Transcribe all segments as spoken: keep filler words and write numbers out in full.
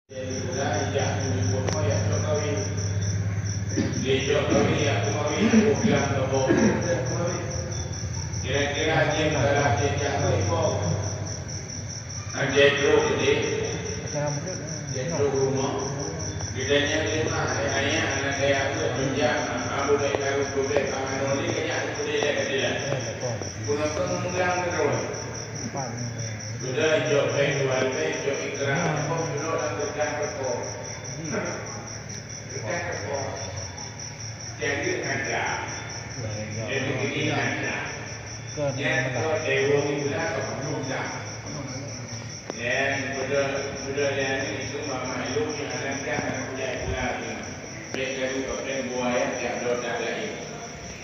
Jadi, ijak tu jemput kau, ya, cok kawin. Dia cok kawin, ya, aku kawin, aku bilang kau bawa kawin. Kira-kira dia kalau dia cak kawin, kau. Ada trok gede. Ada trok rumah. Kita nyari rumah, ada ayah, anak saya tu, tunjang, abu baik taruh tu, baik, paman oli, kena aku dia, dia, dia. Kuna tu menggang terus. Sudah jok baik, dua baik, jok ikram, kau sudah lakukan perkara. Bukan apa. Jaga kanda. Jadi, begini kanda. Nyan kau dewa ni pula kau belum dah. Nyan, sudah, sudah yang ni, itu mama ilmu yang anak dah, anak muda pula ni. Baik dari kau dan buaya, tiap dua tak lain.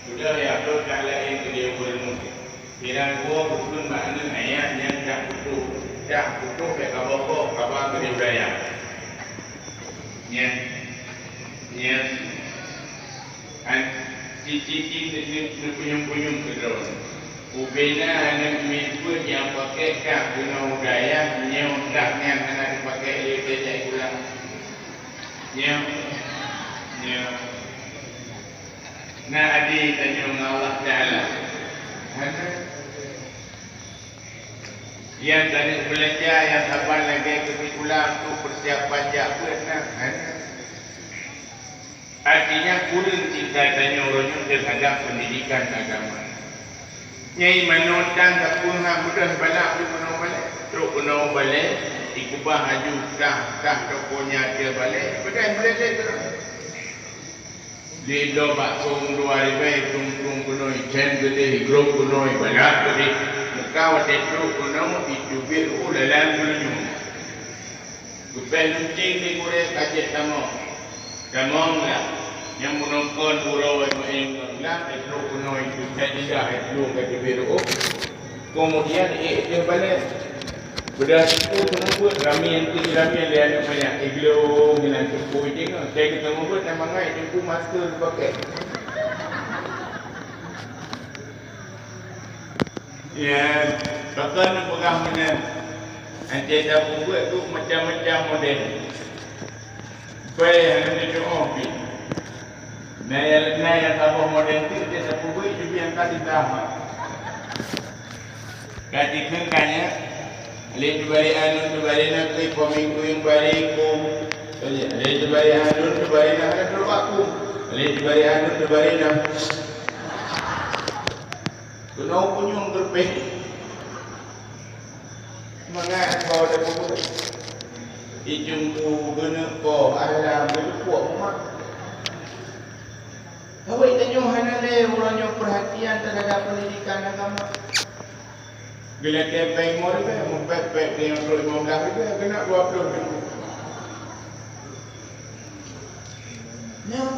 Sudah ya, dua tak lain ke dia ilmu. Pirang gua bukon makna ayat nyang dak putôh, dak putôh bèk kaboh-boh kaba keu di budaya. Nyan, nyan, an, cicing-cicing neupunyueng-punyueng keudroe. Ubena aneuk miet peuet nyang pakai kah keunoe budaya nyoe dak nyan hana dipakai lé teucai pulang. Nyoe, nyoe. Na adi tanyoe ngon Allah Taala. Hana. Nyang tanyoe beulanja nyang saban lagèe keu sikula untuk peusiapan jak beuet na. Hana. Artinya, kureueng cinta tanyoe uroe nyoe teuhadap pendidikan agama. Nyai manoe tan tapeue hak mudah balak di manoe balek. Trok keunoe balek, dikeubah aju tah-tah toko nyang ada balek, peugah balek lé keunoe. Lé dua bakso dua ribèe, tung-tung keunoe, cen keudeh, grob keunoe, balak keudeh. Muka watèe trok keunoe, iteubiet u lalan geulinyueng. Geupèh lunceng di gurèe ka jeuet tamong. Tamong lah. Nyang meunongkon uroe meu'en ngon glam, eh, trok keunoe, iteubiet lidah, eh, trok ka teubiet reuôh. Keumudian, ék teuh balèe. Beudah siku teumeubuet ramé, teungku ramé lé aneuk manyak, iglong hinan teungku ijingoe. Lheuh geuteumeubuet nyang mangat teungku masker geupaké. Ya, pakon neupeugah meunan. Ancai tapeubuet tu macam-macam model. Bai hana teucok pih. Na nyang, na nyang saboh model tu, dia tapeubuet, tapi nyang ka ditamah. Ka jikheun ka nyan, lé teubaré aneuëk teubaré na keu peumimpén baré kôm. Lé teubaré aneuëk teubaré na hana teulob aku. Lé teubaré aneuëk teubaré na. Keunoe punyueng geureumpéh. Mangat bak watèe peubuet. Ijong bu geuneuk po alam geuneuk puak umat. Awai tanyoe hana lé uroe nyoe peurhatian teuhadap peundidikan agama. Geulakèe pèng limong ribèe, meupèk-pèk pèng limong blaih ribèe, keuneuk dua ploh ribèe. Nyoe,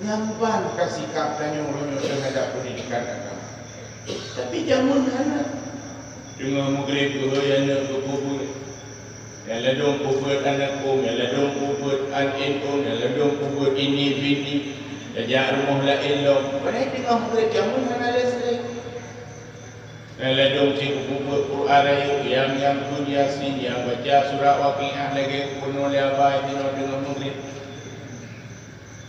nyan ban ka sikap tanyoe uroe nyoe teuhadap peundidikan agama. Tapi jameun hana. Teungoh meugreb geuhôi aneuk geupeubuet. Nyang ladôm peubuet aneuk kôm, nyang ladôm peubuet aneuk kôm, nyang ladôm peubuet ini bini. Tajak rumoh laén lom. Padahai teungoh meugreb jameun hana lé listrik. Nyang ladôm cit geupeubuet Quran rayeuk, nyang, nyang pun Yasin, nyang baca surat Waqiah lagèe geupeureunoe lé aba jinoe teungoh meugreb.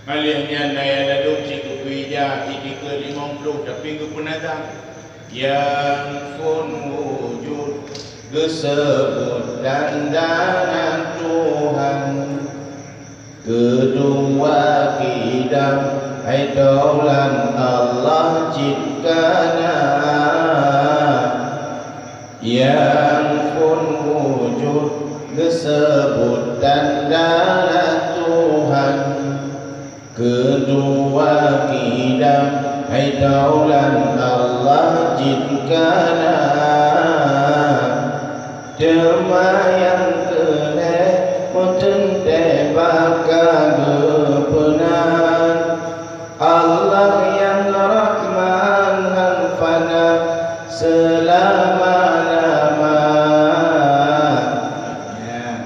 Ka lheueh nyan na nyang ladôm cit geupeuija itikeuet limong ploh, tapi geupeunadang. Nyang phôn wujud geuseubut tanda nan Tuhan. Keudua kidam hai daulat Allah cit ka na. Nyang phôn wujud geuseubut tanda nan Tuhan. Keudua kidam hai daulat Allah jih ka na. Teuma nyang keulhèe meuteuntèe baka geupeuna. Allah nyang Rahman hana fana seulama-lama. Ya.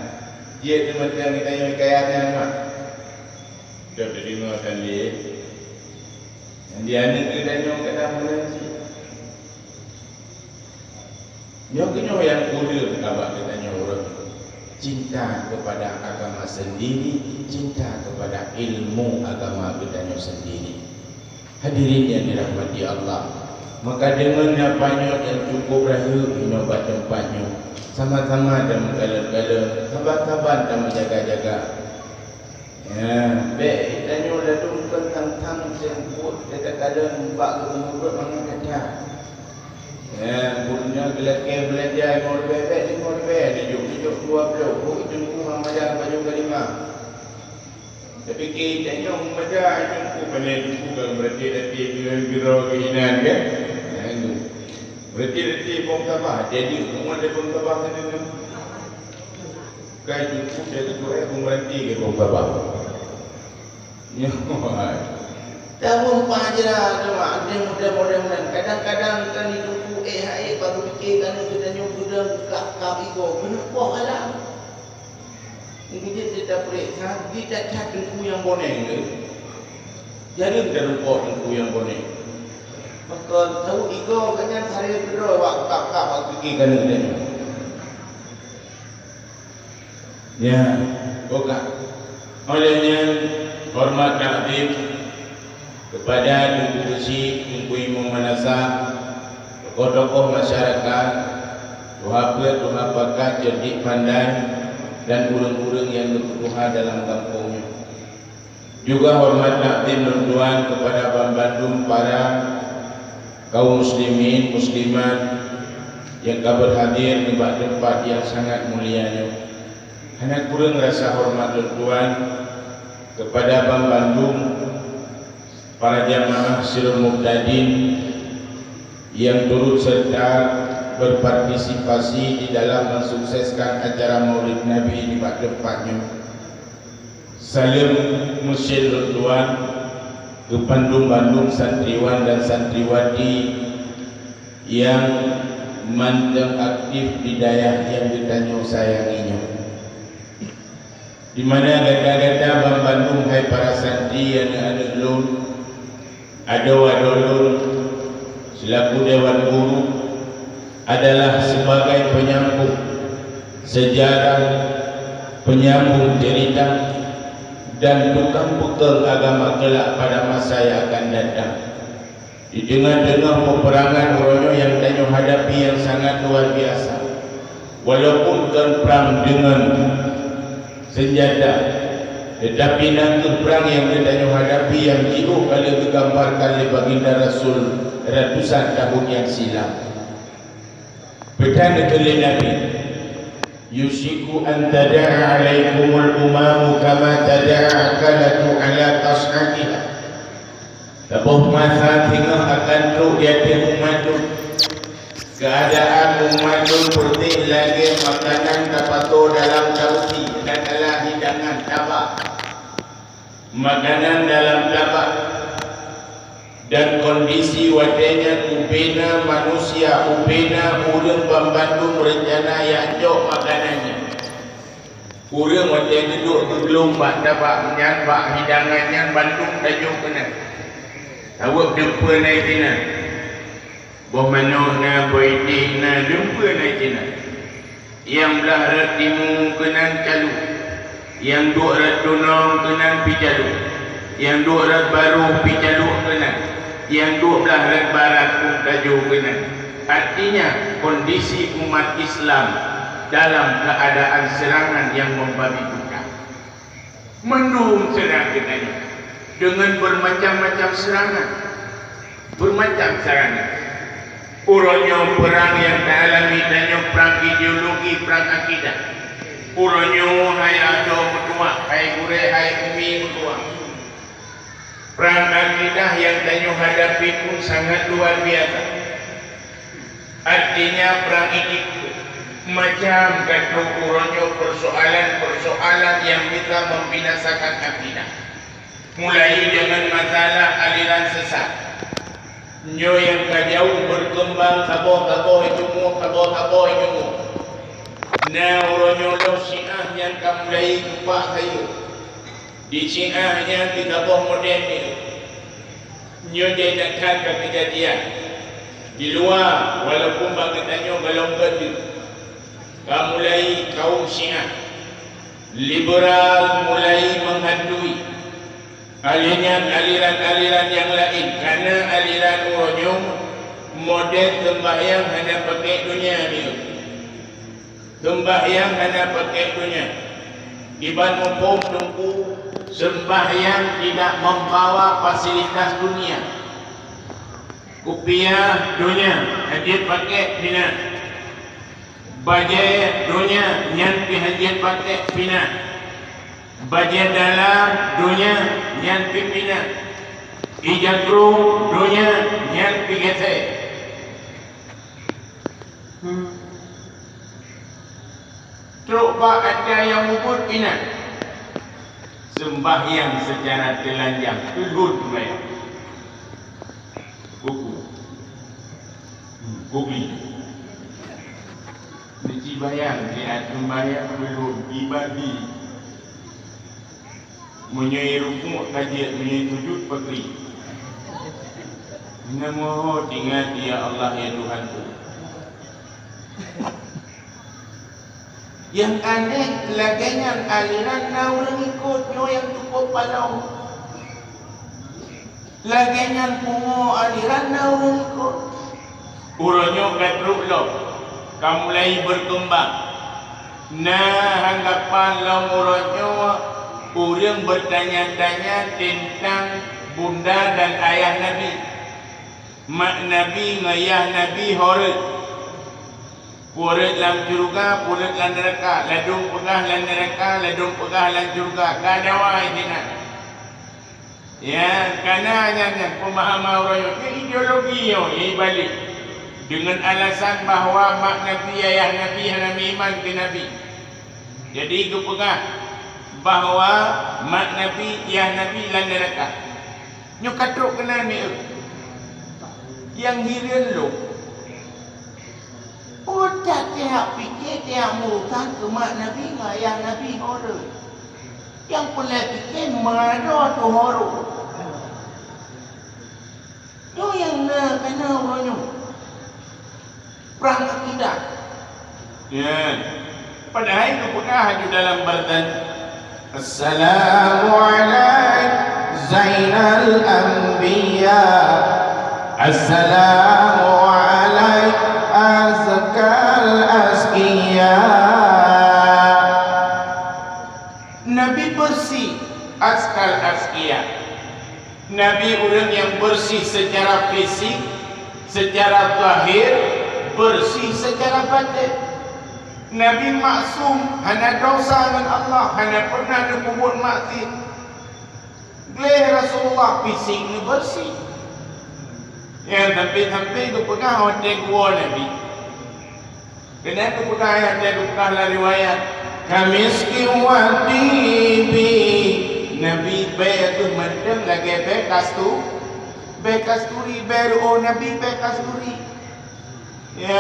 Jeuet teumantong geutanyoe hikayat nyan, mak. Dok teudeungoe tan lé. Nyang di aneuk geutanyoe ka na meunan cit. Nyoe keuh nyoe nyang peudeueng kaba geutanyoe ureueng. cinta kepada agama sendiri, cinta kepada ilmu agama geutanyoe sendiri. Hadirin yang dirahmati Allah, maka deungon nyan panyöt nyang cukup rayeuk inoe bak teumpat nyoe, sama-sama tameukalon-kalon, saban-saban tameujaga-jaga. Ya, bèk tanyoe ladôm kon thang-thang seumpôt tatakalon bak geumeubeuet mangat that-that. Ya, bunoe geulakèe beulanja limong ribèe, bèk limong ribèe, neujok-neujok dua ploh, oh, Teungku hana meubaca baju kalimah. Tapike tanyoe meubaca Teungku, pane Teungku ka meuratéb-ratéb geuroe keuh inan, kan? Nah, itu. Meuratéb-ratéb bông tabah, jadi kamoe ada bông tabah sana, kan? Kai Teungku dari tuai peumeurati ke bông tabah. Nyoe. Tahun paja tu, Mak, dia muda-muda meunan. Kadang-kadang kan di Teungku, eh, hai, baru pikir kan geutanyoe beudang kap-kap igoe, keuneuk poh alam. Mungkin dia tak peuriksa, dia tak cat Teungku nyang boneng tu. Jadi tarumpok Teungku nyang boneng. Maka tahu igoe kan nyang sehari keudroe wak kap-kap wak pikir kan geutanyoe. Ya, buka. Oleh nyan, hormat takzim kepada Teungku Geuchik, Teungku Imum Manasah, tokoh-tokoh masyarakat, tuha peuet, tuha pakat, cerdik pandai, dan ureueng-ureueng nyang geupeutuha dalam gampông nyoe. Juga hormat takzim lôn tuan kepada banmandum para kaum muslimin, muslimat nyang ka berhadir nibak teumpat nyang sangat mulia nyoe. Hana kureueng rasa hormat lôn tuan kepada banmandum para jamaah Sirul Mubtadin nyang turut serta berpartisipasi di dalam mensukseskan acara Maulid Nabi nibak teumpat nyoe. Saleuem meusén lôn tuan keu bandum-bandum santriwan dan santriwati nyang mantong aktif di dayah nyang geutanyoe sayangi nyoe. Di mana gata-gata banmandum hai para santri aneuk-aneuk lôn, adoe-adoe lôn, selaku dewan guru, adalah sebagai penyambung sejarah, penyambung cerita, dan tukang peukong agama kelak pada masa yang akan datang. Di teungoh-teungoh peperangan uroe nyoe nyang tanyoe hadapi nyang sangat luar biasa, walaupun kon prang deungon senjata, teutapi na kheueh prang nyang geutanyoe hadapi nyang jiôh ka lheueh geugambarkan lé Baginda Rasul ratusan tahun nyang silam. Peugah lé Nabi, "Yusyiku an tada'a 'alaikumul umamu kama tada'al akalatu 'ala qas'atiha." Saboh masa singoh akan trok di ateueh umat lôn. Keuadaan umat lôn peureuteh lagèe makanan tapasoe dalam tausi, takalon hidangan tabak. Makanan dalam tabak. Dan kondisi watèe nyan ubena manusia, ubena ureueng banmandum reuncana jak jok makanan nyan. Ureueng watèe geuduek geuglong bak tabak nyan, bak hidangan nyan, bandum tajok keunan. Taweueb deumpeue na i sinan. Boh manok na, boh idéh na, deumpeue na i sinan. Nyang blah rot timu keunan calok. Nyang duek rot tunong keunan pi calok. Nyang duek rot barô pi calok keunan. Nyang duek blah rot barat pun tajok keunan. Artinya, kondisi umat Islam dalam keadaan serangan yang membabi buta. Mandum seurang geutanyoe deungon beumacam-macam seurangan. Beumacam seurangan. Uroe nyoe peurang nyang taalami tanyoe prang ideologi, prang akidah. Uroe nyoe hai adoe meutuwah, hai gurèe, hai umi meutuwah. Prang akidah nyang tanyoe hadapi pun sangat luar biasa. Artinya, prang ini macam ka trok uroe nyoe persoalan-persoalan yang bisa membinasakan akidah. Mulai dengan masalah aliran sesat. Nyoe nyang ka jauh berkembang saboh-saboh ijumu, saboh-saboh ijumu. Na uroe nyoe lom Syiah nyang ka mulai tupak sayeup. Di Syiah nyan di saboh model nyoe. Nyoe jai that-that ka keujadian. Di luwa, walaupun bak geutanyoe golom geuh ka mulai kaum Syiah Liberal mulai meuhantui. Aliran-aliran nyang laén, kana aliran uroe nyoe model seumbahyang hana pakai donya nyoe. Seumbahyang hana pakai donya. Iban muphom teungku, seumbahyang tidak membawa fasilitas dunia. Kupiah donya hana jeuet pakai pih na. Bajée donya nyan pih hana jeuet pakai pih na. Bajée dalam donya nyan pih pih na. Ija krueng donya nyan pih geuthée. Trok bak atra nyang mubuet inan. Seumbahyang seucara teulanjang, teulhon seumbahyang. Buku. Buku. Neuci bayang, niat seumbahyang, teulhon, ibadah. Meunyoe rukuk ka jeuet, meunyoe sujud pakri. Meunyoe mohon ingat, "Ya Allah, ya Tuhanku." Nyang aneh, lagée nyan aliran na ureuëng ikot nyoe nyang cukup palong. Lagée nyan pungo aliran na ureuëng ikot. Uroe nyoe ka trok lom, ka mulai berkembang. Na anggapan lom uroe nyoe ureuëng bertanya-tanya tentang bunda dan ayah Nabi. Mak Nabi ngon yah Nabi ho rhot. Peue rhot lam syeuruga, peue rhot lam neuraka, ladôm peugah lam neuraka, ladôm peugah lam syeuruga, ka dawa sinan. Ya, kana nyan, nyan peumahaman uroe nyoe, keu ideologi nyoe, nyang ibalek. Deungon alasan bahwa mak Nabi, ayah Nabi hana meuiman keu Nabi. Jadi geupeugah bahwa mak Nabi, yah Nabi lam neuraka. Nyoe ka trok keunan mieu. Nyang hireuen lôn. Peue that teuhak pike, teuhak meurutan keu mak Nabi ngon ayah Nabi ho rhot. Nyang peureulée pike meudroe teuh ho rhot. Nyoe nyang na kana uroe nyoe. Prang akidah. Ya. Padahai geupeugah laju dalam Barzanj, "Assalamu alaik Zainal Anbiya. Assalamu alaik azkal azkiya." Nabi beureusi, azkal azkiya. Nabi ureuëng nyang beureusi seucara fisik, seucara zahir, beureusi seucara baten. Nabi maksum, hana desya ngon Allah, hana peureunah neupeubuet maksiet. Gleh Rasulullah fisik neubeureusi. Nyang sampai-sampai geupeugah watée geuwoe Nabi. Keunan geupeugah ayat nyang geupeugah lam riwayat, "Kamiskin wa tibi." Nabi bèe geuh mantong lagée bèe kastu-, bèe kasturi, bèe reuôh Nabi bèe kasturi. Ya,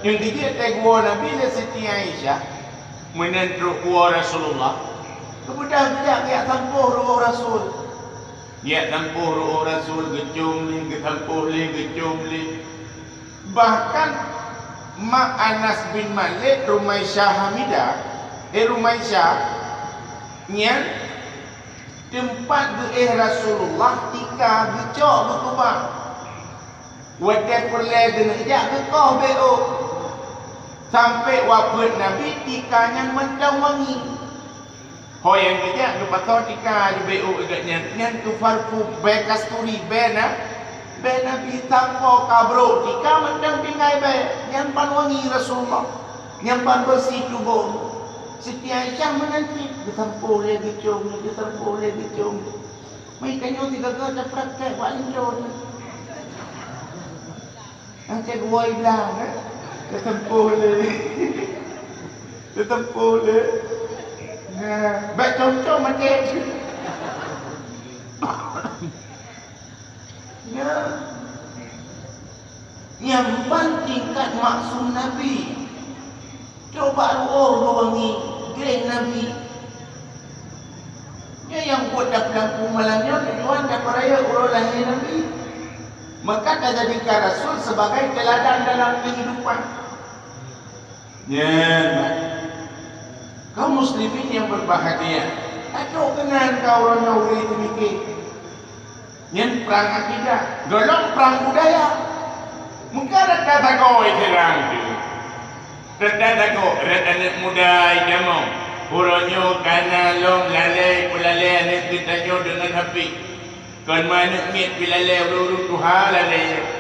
nyang jijak teugoe Nabi lé Siti Aisyah, meunan trok geuwoe Rasulullah, geubeudôh geujak geujak sampôh reuôh Rasul. Geujak sampôh reuôh Rasul, geucôm lé, geusampôh lé, geucôm lé. Bahkan mak Anas bin Malik, Rumaisyah Hamidah, eh, Rumaisyah, nyan teumpat geuéh Rasulullah tika geucok geukeubah. Watée peureulée geuneuk jak geukoh beuôk. Sampoe wafeuet Nabi tika nyan mantong wangi. Ho nyang geujak geupasoe tika di beuôk geuh nyan, nyan keu parfum bèe kasturi, bèe na-, bèe Nabi. Sampoe ka brôk tika mantong tinggai bèe, nyan ban wangi Rasulullah, nyan ban beureusi tuboh. Siti Aisyah meunan cit, geusampôh lé geucôm, geusampôh lé geucôm. Meutanyoe sigoe-goe tapraktek bak linto nyoe. Nyang cit geuwoe blang, eh? Teuteumpo lé. Teuteumpo lé. Nah, bèk com-com maté. Nah. Nyang ban tingkat maksum Nabi. Coba ruoh geuwangi gleh Nabi. Nyoe nyang buet tapeulaku malam nyoe tujuan tapeurayeuk uroe lahé Nabi. Maka tajadikan Rasul sebagai teladan dalam kehidupan. Nyan. Kaum muslimin yang berbahagia, ka trok keunan ka uroe nyoe ureuëng teumike. Nyan prang akidah, gohlom prang budaya. Meuka rata sagoe seurang tu. Rata sagoe, rata aneuëk muda itamong. Uroe nyoe kana lom lalée peulalée aneuëk geutanyoe deungon H P. Kon meuaneuëk miet pih lalée ureuëng-ureuëng tuha lalée.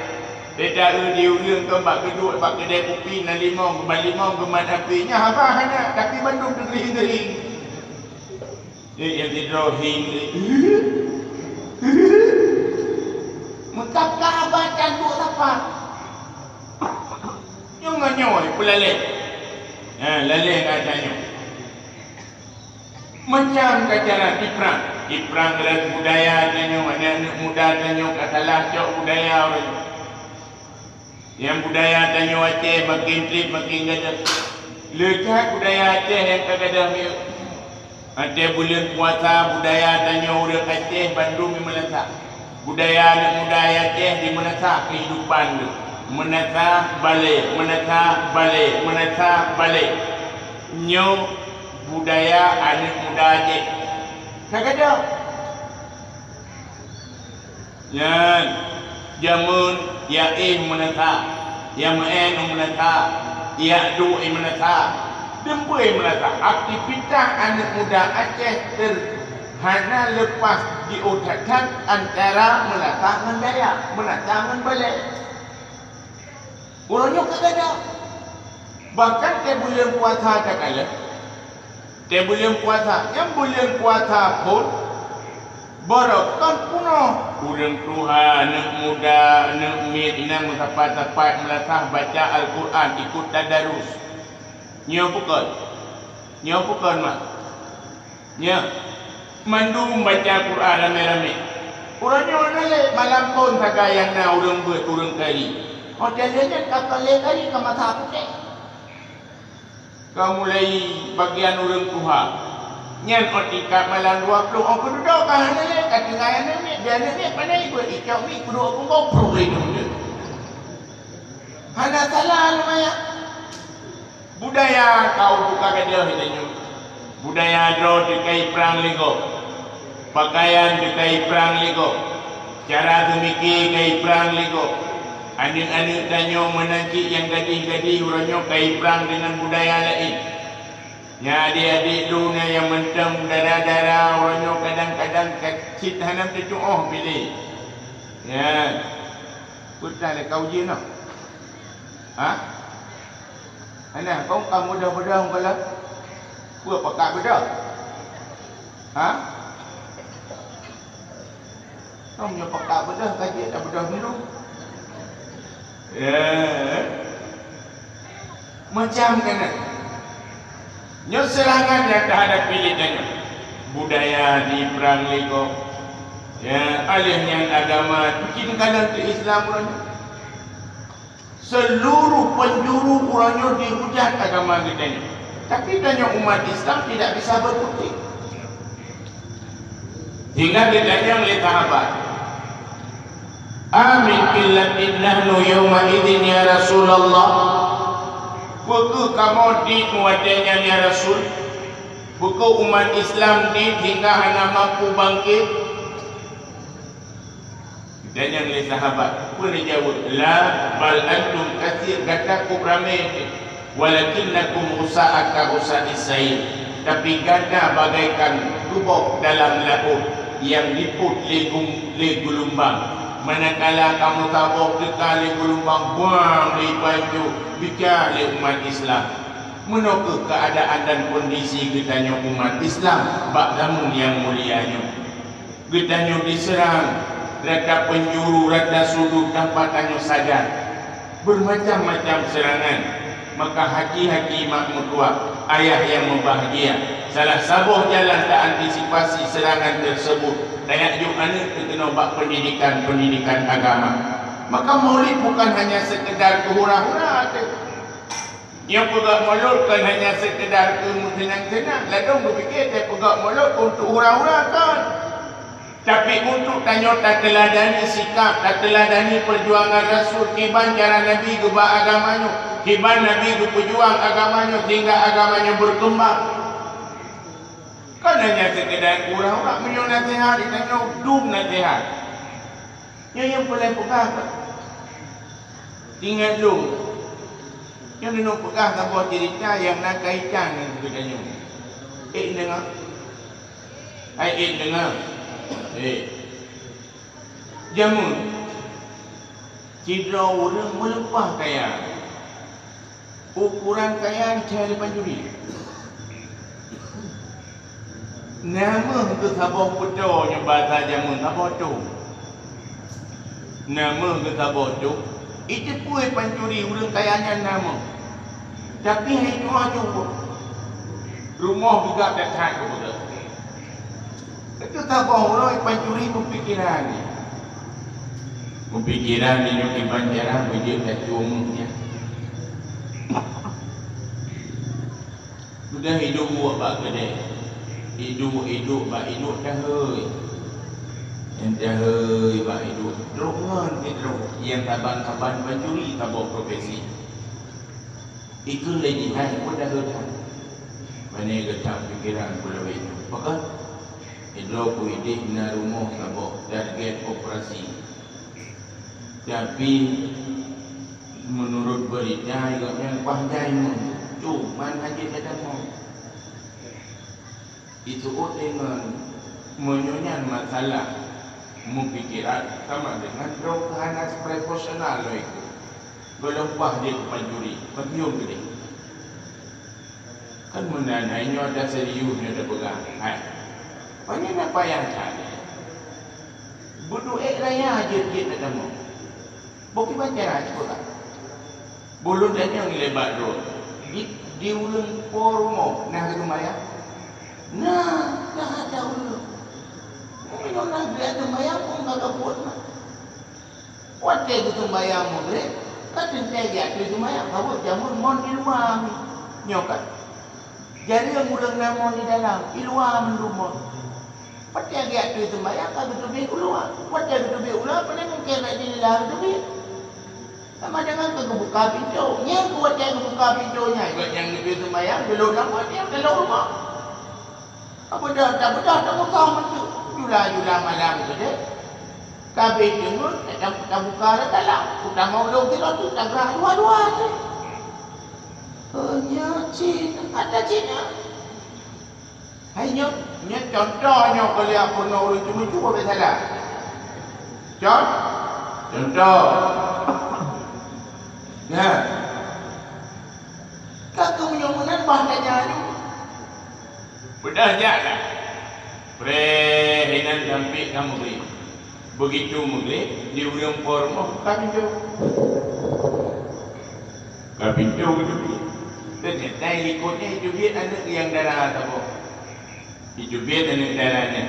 Teuta eu di ureuëng kon bak geuduek bak keudée kupi na limong, geumat limong, geumat api. Nyan haba hana, tapi bandum teugeuri-geuri. Eh, nyang sidroe hing. Meukab ka haba canduk sapat. Nyoe ngon nyoe peulalée. Ha, lalée ngon tanyoe. Macam ka cara diprang. Diprang rot budaya tanyoe, aneuëk-aneuëk muda tanyoe ka salah cok budaya ureuëng. Nyang budaya tanyoe Aceh makin treb makin gadôh. Le that budaya Aceh nyang ka gadôh miyueb. Watée buleuen puasa budaya tanyoe ureuëng Aceh bandum jimeunasah. Budaya aneuëk muda Aceh jimeunasah keuhidupan tu. Meunasah balée, meunasah balée, meunasah balée. Nyoe budaya aneuëk muda Aceh. Ka gadôh. Nyan, jameun ya éh meunasah, ya meu'en meunasah, ya duek meunasah, deumpeu meunasah. Aktivitas aneuëk muda Aceh ter hana leupah jiôh that-that antara meunasah ngon daya, meunasah ngon balée. Uroe nyoe ka gadôh. Bahkan tée buleuen puasa takalon. Tée buleuen puasa, nyang buleuen puasa phon barokon peunoh. Ureuëng tuha, aneuëk muda, aneuëk miet inong meusapat-sapat meulasah baca Al-Quran, ikot tadarus. Nyoe peue kon? Nyoe peue kon, mak? Nyoe, mandum baca Quran ramé-ramé. Uroe nyoe na lé malam phon sagai nyang na ureuëng beuet, ureuëng kari. Oh, jadi nyan ka lé kari ka masa putéh. Ka mulai bagian ureuëng tuha. Nyan oh tingkat malam dua puluh, oh, keududoe ka hana lé, ka tinggai aneuk miet, di aneuk miet pandai beuet, icok miet keuduek punggong, pruh lé nyoe. Hana salah lumayan. Budaya kaum buka gadôh tanyoe. Budaya droe teukai prang lé gob. Pakaian teukai prang lé gob. Cara teumike kai prang lé gob. Aneuëk-aneuëk tanyoe meunan cit nyang gadih-gadih uroe nyoe kai prang deungon budaya laén. Nyan adék-adék lôn nyang mantong dara-dara uroe nyoe kadang-kadang ka cit hana teutuoh piléh. Nyan. Peue lé ka ujeuen nyoe? Ha? Hana, kong ka mudah-mudah meukalon? Peue pakak beudôh? Ha? Kong nyoe pakak beudôh ka jeuet dak beudôh biru. Ya. Macam keunan. Nyoe seurangan nyang tahadapi lé tanyoe. Budaya diprang lé gob. Ya, alèh nyan agama, bikin kanan keu Islam uroe nyoe. Seluruh penjuru uroe nyoe dihujat agama geutanyoe. Tapi tanyoe umat Islam tidak bisa berkutik. Sehingga geutanyong lé sahabat, "Amin qillatin nahnu yauma idzin ya Rasulullah?" Peu kheueh kamoe dit watèe nyan ya Rasul? Peu kheueh umat Islam dit hingga hana mampu bangkit? Geutanyong lé sahabat, peue neujaweueb, "La, bal antum katsir, gata kôb ramé, walakinnakum ghusa'un ka ghusa'iz sail, tapi gata bagaikan geuboh dalam laôt nyang jipôt lé gum-, lé geulumbang. Manakala kamoe saboh teuka lé geulumbang, buang lé pancôh, bica lé umat Islam." Meunoe kheueh keuadaan dan kondisi geutanyoe umat Islam bak jameun nyang mulia nyoe. Geutanyoe diseurang, rata peunjuru, rata sudut, tanpa tanyoe sadar. Bermacam-macam seurangan. Maka hati-hati mak meutuah, ayah nyang mubahgia. Salah saboh jalan taantisipasi seurangan teusebut, tajak jok aneuk teuh keunoe bak peundidikan-peundidikan agama. Maka maulid bukan hanya sekedar keu hura-hura teuh. Nyoe peugah mulod kon hanya sekedar keu meuseunang-seunang, ladôm geupike teuh peugah mulod untuk hura-hura kon. Tapi untuk tanyoe tateuladani sikap, tateuladani peujuangan Rasul, kiban cara Nabi geuba agama nyoe, kiban Nabi geupeujuang agama nyoe sehingga agama nyoe berkembang. Keudan kurang urat meunyoe naseuhat, geutanyoe dum naseuhat. Nyoe nyang peureulée peugah, ingat lôn. Nyoe lôn peugah saboh ceurita nyang na kaitan ngon geutanyoe. Ék deungoe? Hai ék deungoe? Ék. Jameun, sidroe ureuëng meuleupah kaya. Ukoran kaya jicari pancuri. Nameung keu saboh peutoe nyoe basa jameun saboh toh. Nameung keu saboh toh, iteupeue pancuri ureuëng kaya nyan nameung. Tapi hai tuha cuba. Rumoh geugat that-that keu beutôi. Itu saboh uroe pancuri meupikiran ni. Meupikiran ni nyoe kiban cara beujeuet tacue meuh nyan. Sudah iduek bak keudè. Iduek-iduek bak iduek tahei. Nyang tahei bak iduek. Trok ngon sidroe nyang saban-saban pancuri saboh profesi. Ikheun lé jih hai peue dah geutan. Pane geutam pikiran peulawét nyoe. Pakon? Sidroe peuidéh na rumoh saboh target operasi. Tapi meunurot beurita gobnyan paih jai meuh, cuman hana jeuet geutamong. Jiseuôt deungon meunyoe nyan masalah meupikiran sama deungon droe keuhana profesional lom ikôt. Gohlom paih jeuet keu pancuri, pakiôh keudeh. Kan meunan hai nyoe dah serius nyoe dah peugah. Hai. Pane na payah that. Beuduek raya jeuet-jeuet na tamong. Bukti baca lah cuba. Bulon tanyong lé bak droe. Di, di ureuëng po rumoh na geuseumayang? Nah, nah ada ureuëng. Mungkin orang dia seumayang pun kagak buat mah. Watée geuseumayang Maghrib, ka teuntée geujak seumayang saboh jameun mon di luwa mi. Nyoe kan. Jareueng ureuëng na mon di dalam, di luwa mandum mon. Watée geujak seumayang ka geuteubiet u luwa. Watée geuteubiet u luwa, pane mungken na jendela geuteubiet. Sama dengan ka geubuka pintoe. Nyang watée geubuka pintoe nyan, gobnyan geuteubiet seumayang, geulok lam watée, geulok rumoh. Tabeudôh, tabeudôh, tamuka meuteuk. Jula-jula malam keudeh. Ka abéh teungeut, tabuka rot dalam. Utama ulôn sidroe teuk tagrah dua-dua teuk. Oh, nyoe cit, ata cit nyoe. Hai nyoe, nyoe contoh nyoe keu lheueh peunoh ureuëng ceumeucue bèk salah. Con-, contoh. Nah. Ka keu meunyoe meunan bah tanya nyoe. Beudôh jak lah. Preh inan sampai ka Maghrib. Begitu Maghrib, di ureuëng po rumoh buka pintoe. Buka pintoe geuteubiet. Teunyata likot nyan iteubiet aneuëk nyang dara saboh. Iteubiet aneuëk dara nyan.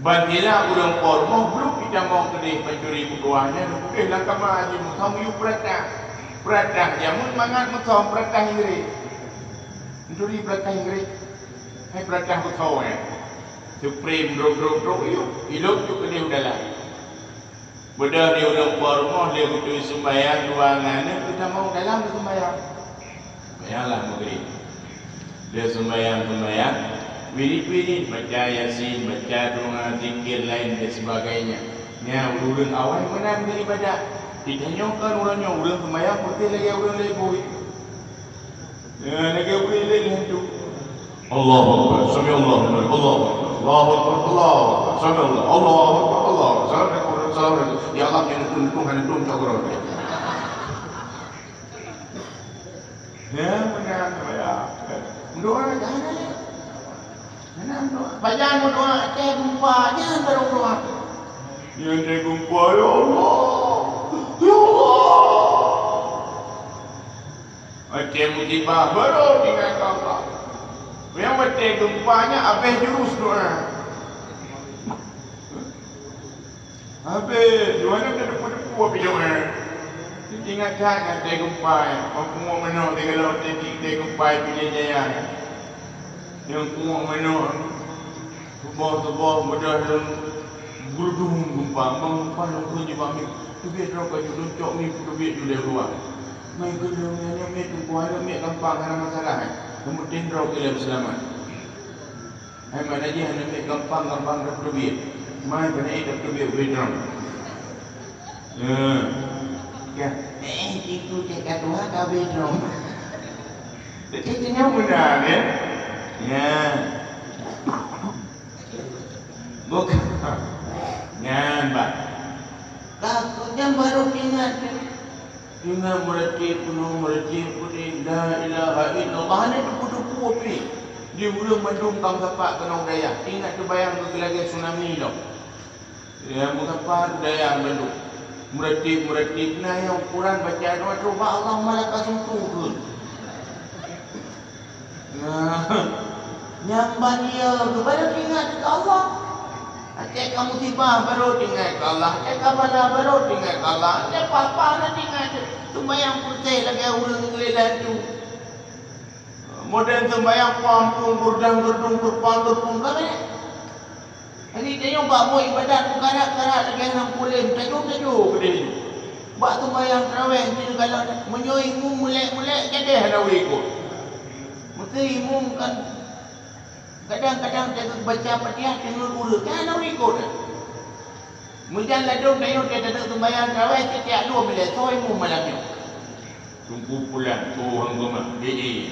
Ban sila ureuëng po rumoh brok jitamong keudeh pancuri meutuwah nyan, udeh lam kama jih meusom yue peuratah. Peuratah jameun mangat meusom peuratah Inggréh. Pancuri peuratah Inggréh. Hai peuratah meusom nyan. Supreme drok-drok-drok yue, ilok yue keudeh u dalam. Beudôh di ureuëng po rumoh lé beutôi sumbayang dua ngon aneuk geutamong dalam geusumbayang. Sumbayang lah Maghrib. Lé sumbayang-sumbayang, wirit-wirit, baca Yasin, baca doa, zikir laén dan sebagainya. Nyan ureuëng awai meunan geuibadat. Ditanyoe kan uroe nyoe ureuëng sumbayang putih lagée ureuëng lé bui. Ya, lagée ureuëng lé hantu. Allahu Akbar, sami Allahu liman, Allahu Akbar, Allahu Akbar, Allahu Akbar, sami Allah, Allahu Akbar, Allahu Akbar, Assalamualaikum, Assalamualaikum. Ya Allah, jangan tunduk, hana tunduk, cok roh. Ya, benar, ya. Doa jangan ya. Jangan doa. Bajan doa, teh gempa, jangan baru doa. Yang teh gempa, ya Allah. Ya Allah. Watée musibah baru ingat keu Allah. Nyang watée gempa nyan habéh jurus doa. Habéh, doa nyan teudepu-depu habéh doa. Ingat that watée gempa nyan, peungeuh meunoe teugalak watée gempa Pidie Jaya nyan. Nyang peungeuh meunoe. Suboh-suboh beudôh lôn geurudum gempa, bang gempa lôn keu jibak miet. Teubiet droe ka judon cok miet teubiet judai keuluwa. Meukeudong nyan miet tumpôh aneuëk miet gampang hana masalah, eh. Nyang penting droe ilée seulamat. Hai mana jih hana miet gampang-gampang dap teubiet. Mai beuneuk dap teubiet ubé droe. Eh. Ya. Eh, itu cek ka tuha ka ubé droe. Jadi, itu nyang beuna, ya. Ya. Bukan. Nyan, bah. Takut nyan baru ingat. Ingat meureuti peunong, meureuti peudeh, la ilaha illallah, hana teupeu-teupeu pih. Di ureueng mandum ka meusapat keunong dayah, ingat teubayang keu lagèe tsunami lom. Ya, meusapat dayah mandum. Meureuti-meureuti na nyang ukuran baca doa, "Coba Allah malaka suntoh keu." Nah, nyang ban ié geuh baru teuingat keu Allah. Até ka musibah baru teuingat keu Allah, até ka bala baru teuingat keu Allah, até papa na teuingat. Seumayang putih lagèe ureueng lé laju. Modern seumayang pampung, berdang, berdung, berpang, berpung, kabeh. Jadi, tanyoe bak buet ibadat meukarat-karat lagèe ureueng puléh, tajô-tajô keudéh nyoe. Bak seumayang tarawèh, jih galak, meunyoe imum meulèk-meulèk, jadèh hana ureueng ikot. Meusti imum kan, kadang-kadang teuka baca Fatihah, teungeut ureueng, kan hana ureueng ikot. Meujan ladôm tanyoe teuka seumayang tarawèh, sitiap dua meulèk, soe imum malam nyoe. Teungku pulang, oh, hang geumat, eh, eh.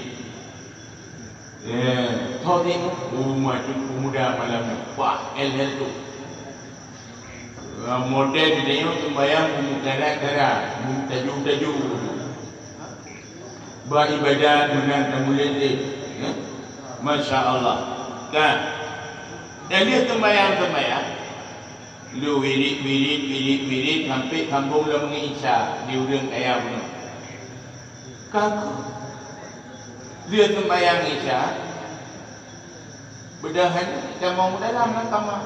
Eh, tho timu, oh, ma Teungku Muda malam nyoe, bah, el-el tu. Ah, model di tanyoe sembahyang, meumutara-tara, meumutaju-taju. Bak ibadat meunan tamulét-lét, eh. Masya Allah. Kan? Dan dia sembahyang-sembahyang, Lheueh wirit, wirit, wirit, wirit, sampoe sambông lom ngon Isya di ureueng kaya bunoe. Ka kheueh lheueh seumbahyang Isya, beudôh nyan tamong dalam lam kama.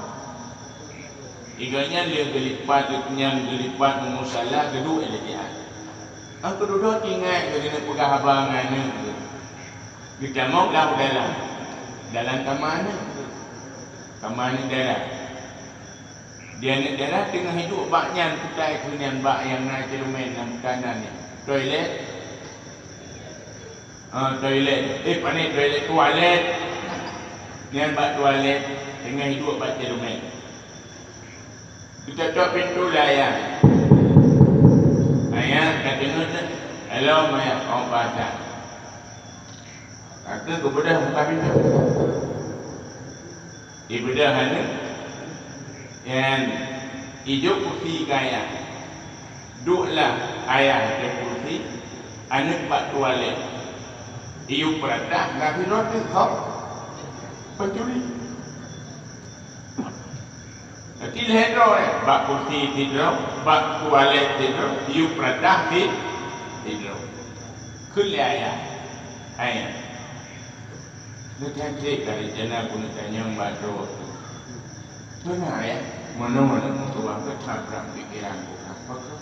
Igoe nyan lheueh geulipat, nyan geulipat u musala, geuduek lé jiat. Nyang keudua teuingat keu geuneuk peugah haba ngon aneuk geuh. Geutamong lam dalam, dalam kama aneuk geuh. Kama aneuk dara. Di aneuk dara teungoh iduek bak nyan, kutai keu nyan bak nyang na ceureumen nyang buka nan nyan. Toilet. Ah, toilet. Eh, pane toilet, tualet. Nyan bak tualet, teungoh iduek bak ceureumen. Geutok-tok pintoe lé ayah. Ayah, ka deungoe tak? Hello, ayah. Oh, bah that. Ka kheueh geubeudôh muka pintoe. Ibeudôh aneuk, nyan ijok kursi keu ayah. Duek lah ayah ateueh kursi, aneuk bak tualet. Iyup peuratah, ngon sidroe teuk khok pencuri. Jadi lhèe droe, eh, bak kursi sidroe, bak tualet sidroe, iyup peuratah si-, sidroe. Kheun lé ayah, "Ayah, neucantik ka rencana keuneuk tanyong bak droe." "Peue na, Ayah?" "Meunoe, meunoe, meukeubah keu tabrak pikiran keu apa keu?"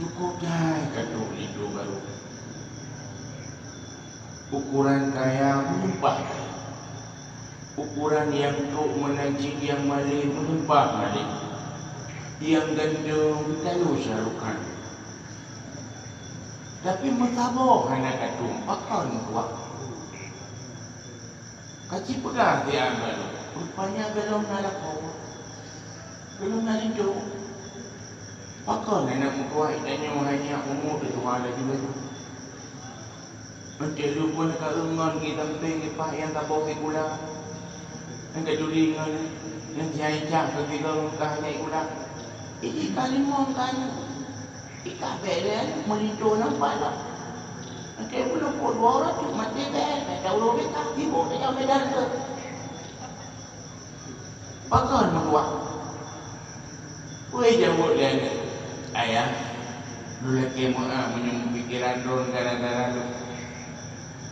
Cukôp jai ka trok linto barô. Ukoran kaya meulimpah kaya. Ukoran nyang trok meunan cit nyang malèe meulimpah malèe. Nyang ganteng talo Shah Rukh Khan. Tapi meusaboh hana ka tueng, pakon kuat. Ka jipeugah siat bak lôn, rupanya gohlom na lakoe, gohlom na linto. Pakon aneuk meutuah tanyoe hana umu teutuha laju-laju. Meunteuk lôn pun ka eungon geusampéng geupaih nyang saboh sikula. Nyang keuduri ngon nyang jihai cah keu tiga muka hana sikula. Jadi ka limong ka aneuk. Ikabée lé aneuk meulinto nampak lom. Akhé bunoe peuet dua uroe cit maté bée, bée taurôh bée ka sibôk tajak Medan keu. Pakon meutuah? Weueh jaweueb lé aneuk, "Ayah, lôn lakée meu'ah meunyoe pikéran droen gara-gara lôn.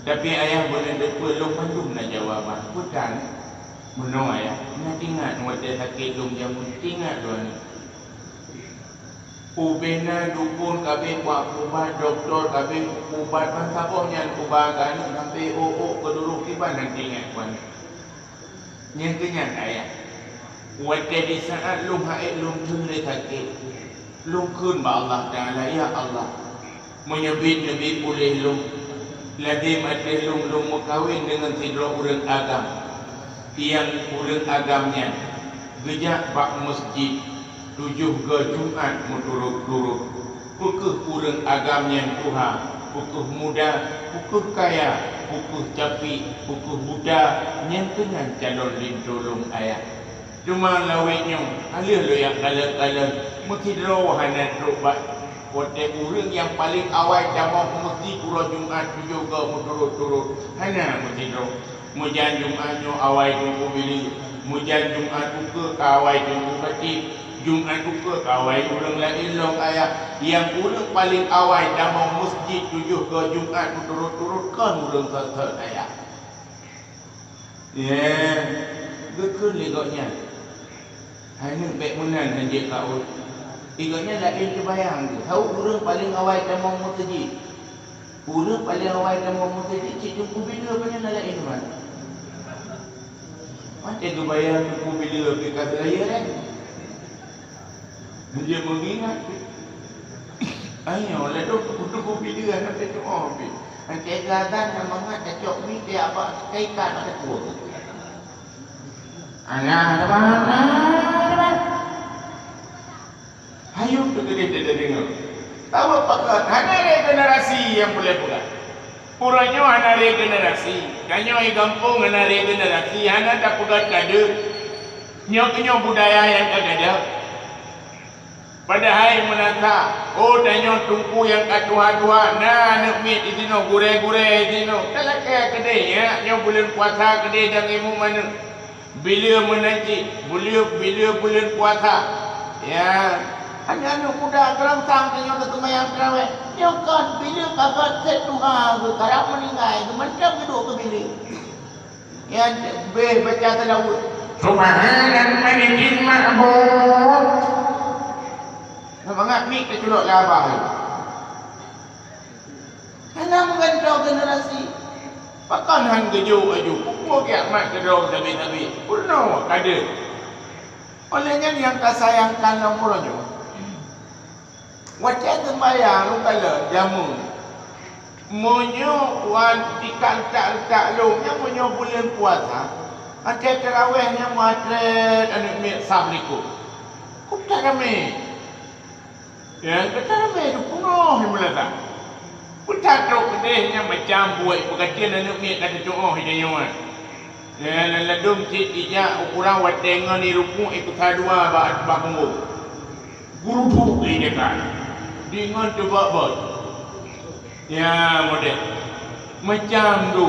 Tapi Ayah beuneuteupeue lôn mandum na jawaban." "Peue tan?" "Meunoe Ayah, ingat-ingat watée sakét lôn jameun, ingat lôn aneuk." Ubena dukon kabeh bak ubat, dokto kabeh ubat, ban saboh nyan ubat keu aneuk sampoe ôk-ôk keuduruk kiban han teuingat keu aneuk. Nyang keu nyan ayah, watée di saát lôn ha'ék lôn theun lé sakét, lôn kheun bak Allah Taala, "Ya Allah, meunyoe biet neubi puléh lôn, lazem ateueh lôn lôn meukawen deungon sidroe ureuëng agam." Nyang ureuëng agam nyan geujak bak meuseujid tujoh goe Jumat meuturot-turot. Peu kheueh ureuëng agam nyan tuha, peu kheueh muda, peu kheueh kaya, peu kheueh capiek, peu kheueh buta, nyan keunan calon linto lôn ayah. Teuma lawét nyoe, ka lheueh lôn jak kalon-kalon, meusidroe hana trok bak watée ureuëng nyang paleng awai tamong meuseujid uroe Jumat tujoh goe meuturot-turot, hana meusidroe. Meujan Jumat nyoe awai Teungku Billy, meujan Jumat ukeue ka awai Teungku Khatib, Jumat ukeue ka awai ureuëng laén lom ayah. Nyang ureuëng paleng awai tamong meuseujid tujoh goe Jumat meuturot-turot kon ureuëng sot-sot ayah. Ya, geukheun lé gobnyan. Hai nyoe bék meunan hanjeuet ka ôt. Di gobnyan laén teubayang geuh. Tawök ureuëng paleng awai tamong meuseujid. Ureuëng paleng awai tamong meuseujid cit Teungku Billy, apa nyan laén teuma. Watée geubayang Teungku Billy pih ka seulayeue laén. Dia mengingat. Ayo, lalu kudu bila anak itu oh bi. Angkai gadan dan mangat cocok bi dia apa kai ka nak takut. Anak apa? Anak apa? Hayum tu gede dia dengar. Tahu pakat hana regenerasi yang boleh pegang. Uroe nyoe hana regenerasi. Tanyoe di gampông hana regenerasi, hana tapeugah kade. Nyoe keunyoe budaya nyang ka gadôh. Padahai meunasa, oh, tanyoe teungku nyang ka tuha-tuha, na aneuëk miet disinoe, gurée-gurée disinoe. Talakée keudeh, ya, nyoe buleuen puasa keudeh dan imeum aneuëk. Bila meunan cit, bila, bila buleuen puasa. Ya, aneuëk-aneuëk muda geurangsang tanyoe teuseumayang tarawéh. Nyoe kon bila ka gét tuha geuh, karab meuninggai, geumantong geuduek keu bilék. Nyan beh baca seulaweuet. Subhanal Malikil Ma'bud. Nah, mangat miet teuculok lé abah. Hana meugantoe generasi. Pakon han geujok laju? Peue kiamat keudroe sabe-sabe? Peunoh ka deuh. Oleh nyan nyang tasayangkan lam uroe nyoe. Watée seumbahyang lôn kalon jameun, meunyoe wan tika eutak-eutak lôn nyan meunyoe buleuen puasa, watée tarawéh nyan meuatrét aneuëk miet saf likot. Kok that ramé? Nyang ka that ramé dipeunoh di meunasah. Peue that trok keudeh nyan macam buet peukateuen aneuëk miet ka teutuoh di tanyoe. Nyang ladôm cit ijak ukurang watée ngon irukuk ikeusa dua bak, bak punggong. Guruduk lé dekat. Deungon teubak-bak. Ya, model. Macam tu.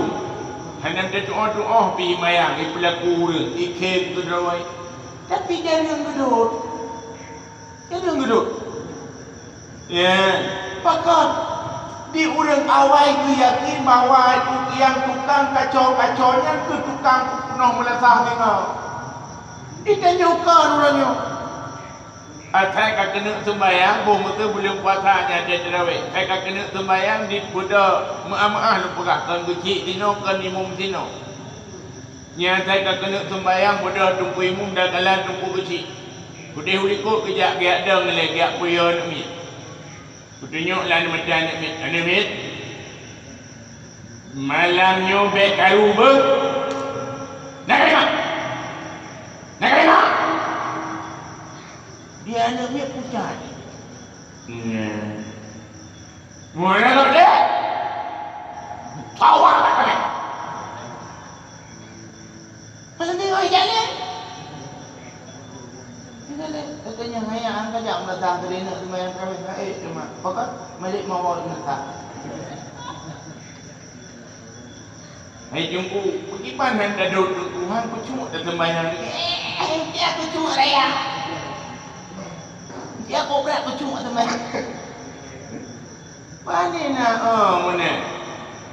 Hana teutuoh-tuoh pih mayang ipeulaku ureuëng, ikhém keudroe. Tapi jareueng geudot. Jareueng geudot. Ya, pakon. Di ureuëng awai geuyakin bahwa nyang tukang kaco-kaco nyan keu tukang peupunoh meulasah singoh. Di tanyoe kon ureuëng nyoe. Asai ka keuneuk seumbahyang, boh meuteue buleuen puasa nyan watée tarawéh. Asai ka keuneuk seumbahyang di beudôh meu'ah-meu'ah lôn peugah, kon geuchik sinoe, kon imum sinoe. Nyan asai ka keuneuk seumbahyang beudôh teungku imum dan kalan teungku geuchik. Keudeh u likot geujak geujak dong lé geujak peuyô aneuëk miet. Geutunyok lé aneuk mata aneuëk miet, "Aneuëk miet, malam nyoe bék karu beuh. Na ka deungoe? Na ka deungoe?" Di aneuëk miet pucat. Nyan. Meunan lom deh. Tawa lah kami. Masa ni oi jalan. Ni jalan. Katanya ngaya angka jak meunasah tadi nak semayang tarawih. Hai, cuma. Pakon? Malik mawar meunasah. Hai Teungku, pakriban han tadok Teungku, han kucuk taseumbahyang. Eh, dia kucuk raya. Dia kobra kucuk seumbahyang. Pane na, oh, meunan.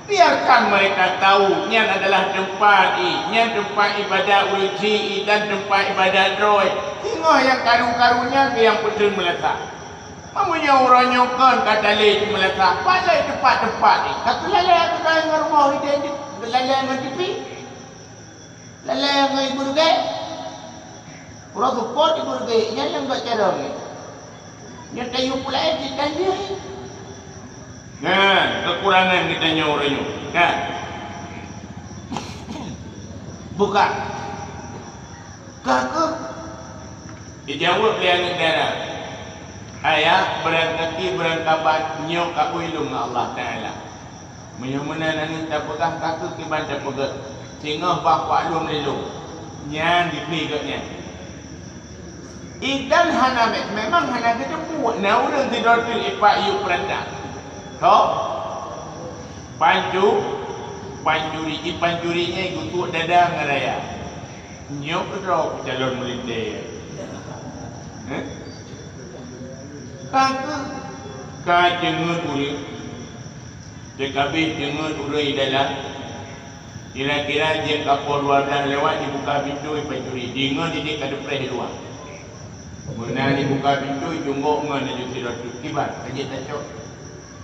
Biarkan mereka tahu, nyan adalah teumpat i, nyan teumpat ibadat ureuëng chik i, dan teumpat ibadat droe. Singoh nyang karu-karu nyan keu nyang peuteun meulasah. Meunyoe uroe nyoe kon ka talé meulasah, palai teumpat-teumpat i. Ka keulalai keukai ngon rumoh idéh, keulalai ngon tipi. Lalai ngon ibu rugek. Uroe seupôt ibu rugek, nyan nyang bak carông nyan. Nyoe tayue pulai cit tanjeueng. Nah, kekurangan geutanyoe uroe nyoe. Nah. Buka. Ka keuh? Geujaweueb lé aneuëk dara, "Ayah, beurangkaki beurangkaban nyoe ka ui lôn ngon Allah Taala. Meunyoe meunan aneuëk tapeugah ka keuh kiban tapeugét, singoh bah kuak lôn lé lôn." Nyan dibri gobnyan. Idan hana me-, memang hana geuteupeue na ureuëng sidroe teuk ipak yub peurata. Tho, pancu, pancuri, i pancuri nyan geutuek dada ngon raya. Nyoe keudroe calon meulintée. Heh? Ka keuh? Ka deungon ureuëng. Teukabeh deungon ureuëng di dalam. Kira-kira jeuet ka poh dua blaih lewat, jibuka pintoe pancuri. Deungon idéh ka teupreh di luwa. Meunan jibuka pintoe, cunggok ngon laju sidroe teuk, "Kiban, hanjeuet tacok?"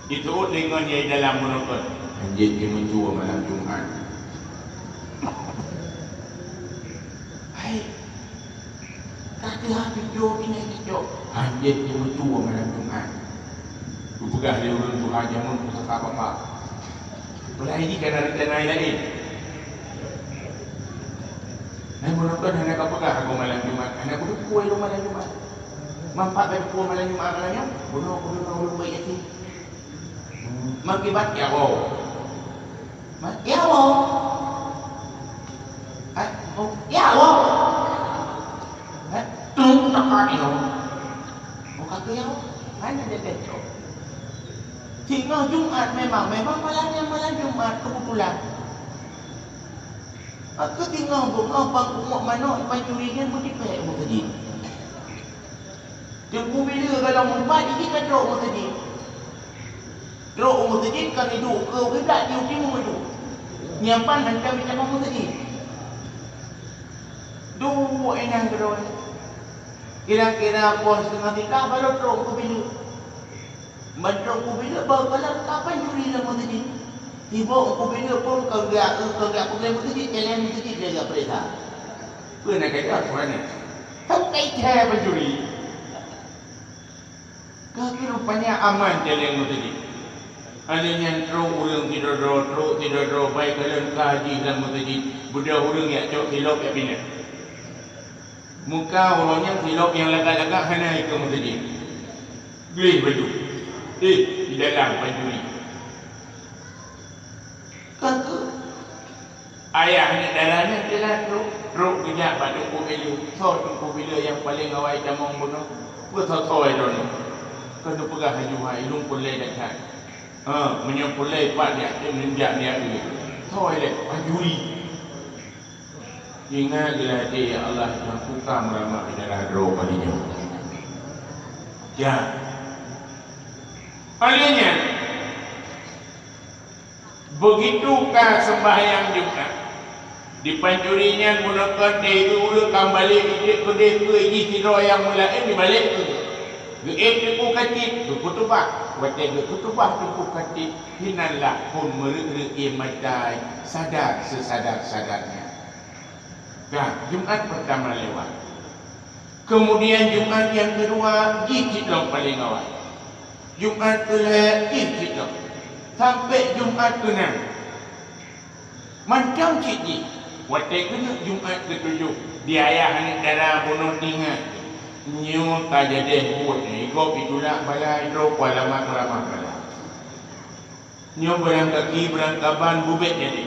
Jiseuôt lé ngon nyang di dalam meunoe kon, "Hanjeuet jimeucue malam Jumat." Hai, ka teuhah pintoe keunoe tacok, "Hanjeuet jimeucue malam Jumat." Geupeugah lé ureuëng tuha jameun pusaka bapak. Peulai jih kana rencana laén. Hai meunoe kon hana kapeugah agoe malam Jumat, hana kuteupeu lôn malam Jumat. Mampak ka teupeu malam Jumat malam nyoe, bunoe kudeungoe ureuëng beuet yakin. Meukibat ya Allah. Ma-, ya Allah. Eh, oh, ya Allah. Eh, tung tepat ya Allah. Oh, kata ya Allah. Hanya dia kecok. Singoh Jumat memang, memang malam nyan malam Jumat kebetulan. Maka singoh beungoh bang umok manok pancuri nyan meutipék meukeujit. Teungku Bila galom meupat jih ka trok meukeujit. Trok meukeujit ka neuduek keu kiblat di timu meudu. Nyan pan hantom di teungoh meukeujit. Duek inan keudroe. Kira-kira poh siteungoh tika barô trok Teungku Bila. Ban trok Teungku Bila baru kalon ka pancuri lam meuseujid. Tiboh Teungku Bila pun kon geujak, kon geujak peugöt meuseujid, céléng meuseujid lé geupeuriksa. Peue na keuh Tuhan nyan? Sampai thèe pancuri. Ka keuh rupanya aman céléng meuseujid. Alheuh nyan trok ureuëng sidroe-droe, trok sidroe-droe, bai kalon ka jih lam meuseujid, beudôh ureuëng jak cok silop jak pineuk. Muka uroe nyan silop nyang lagak-lagak hana ikeue meuseujid. Gleh baju. Eh, di dalam pancuri. Ka keuh? Ayah nyan dara nyan jeulaih trok, trok geujak bak Teungku Bila. Soe Teungku Bila nyang paleng awai tamong bunoe? Peue soe-soe droeneuh? Keuneuk peugah laju hai, ulôn peureulèe that-that. Ha, meunyoe peureulèe pat jak, tem neujak jak. Soe lé? Pancuri. Ingat geulah até, ya Allah, nyang kuka meuramah di daerah droe kali nyoe. Ya. Alheuh nyan, beugitu ka seumbahyang Jumat, di pancuri nyan meunoe kon deh ureuëng ka balek idéh keudeh keu jih sidroe nyang meulaén jibalek keu. Geuék Teungku Khatib, geukhutubah. Watèe geukhutubah Teungku Khatib, hinan lah phon meureuek-reuek ié mata, sadar seusadar-sadarnya. Ka, Jumat peurtama lewat. Keumudian Jumat nyang keudua jih cit lom paleng awai. Jumat keulhèe jih cit lom. Sampai Jumat keunam. Mantong cit jih. Watèe keuneuk Jumat keutujoh, di ayah aneuk dara bunoe ingat. Nyoe ka jadèh buet, i gob itulak bala droe peualamat meuramah bala. Nyoe beurangkaki beurangkaban bubet jadi.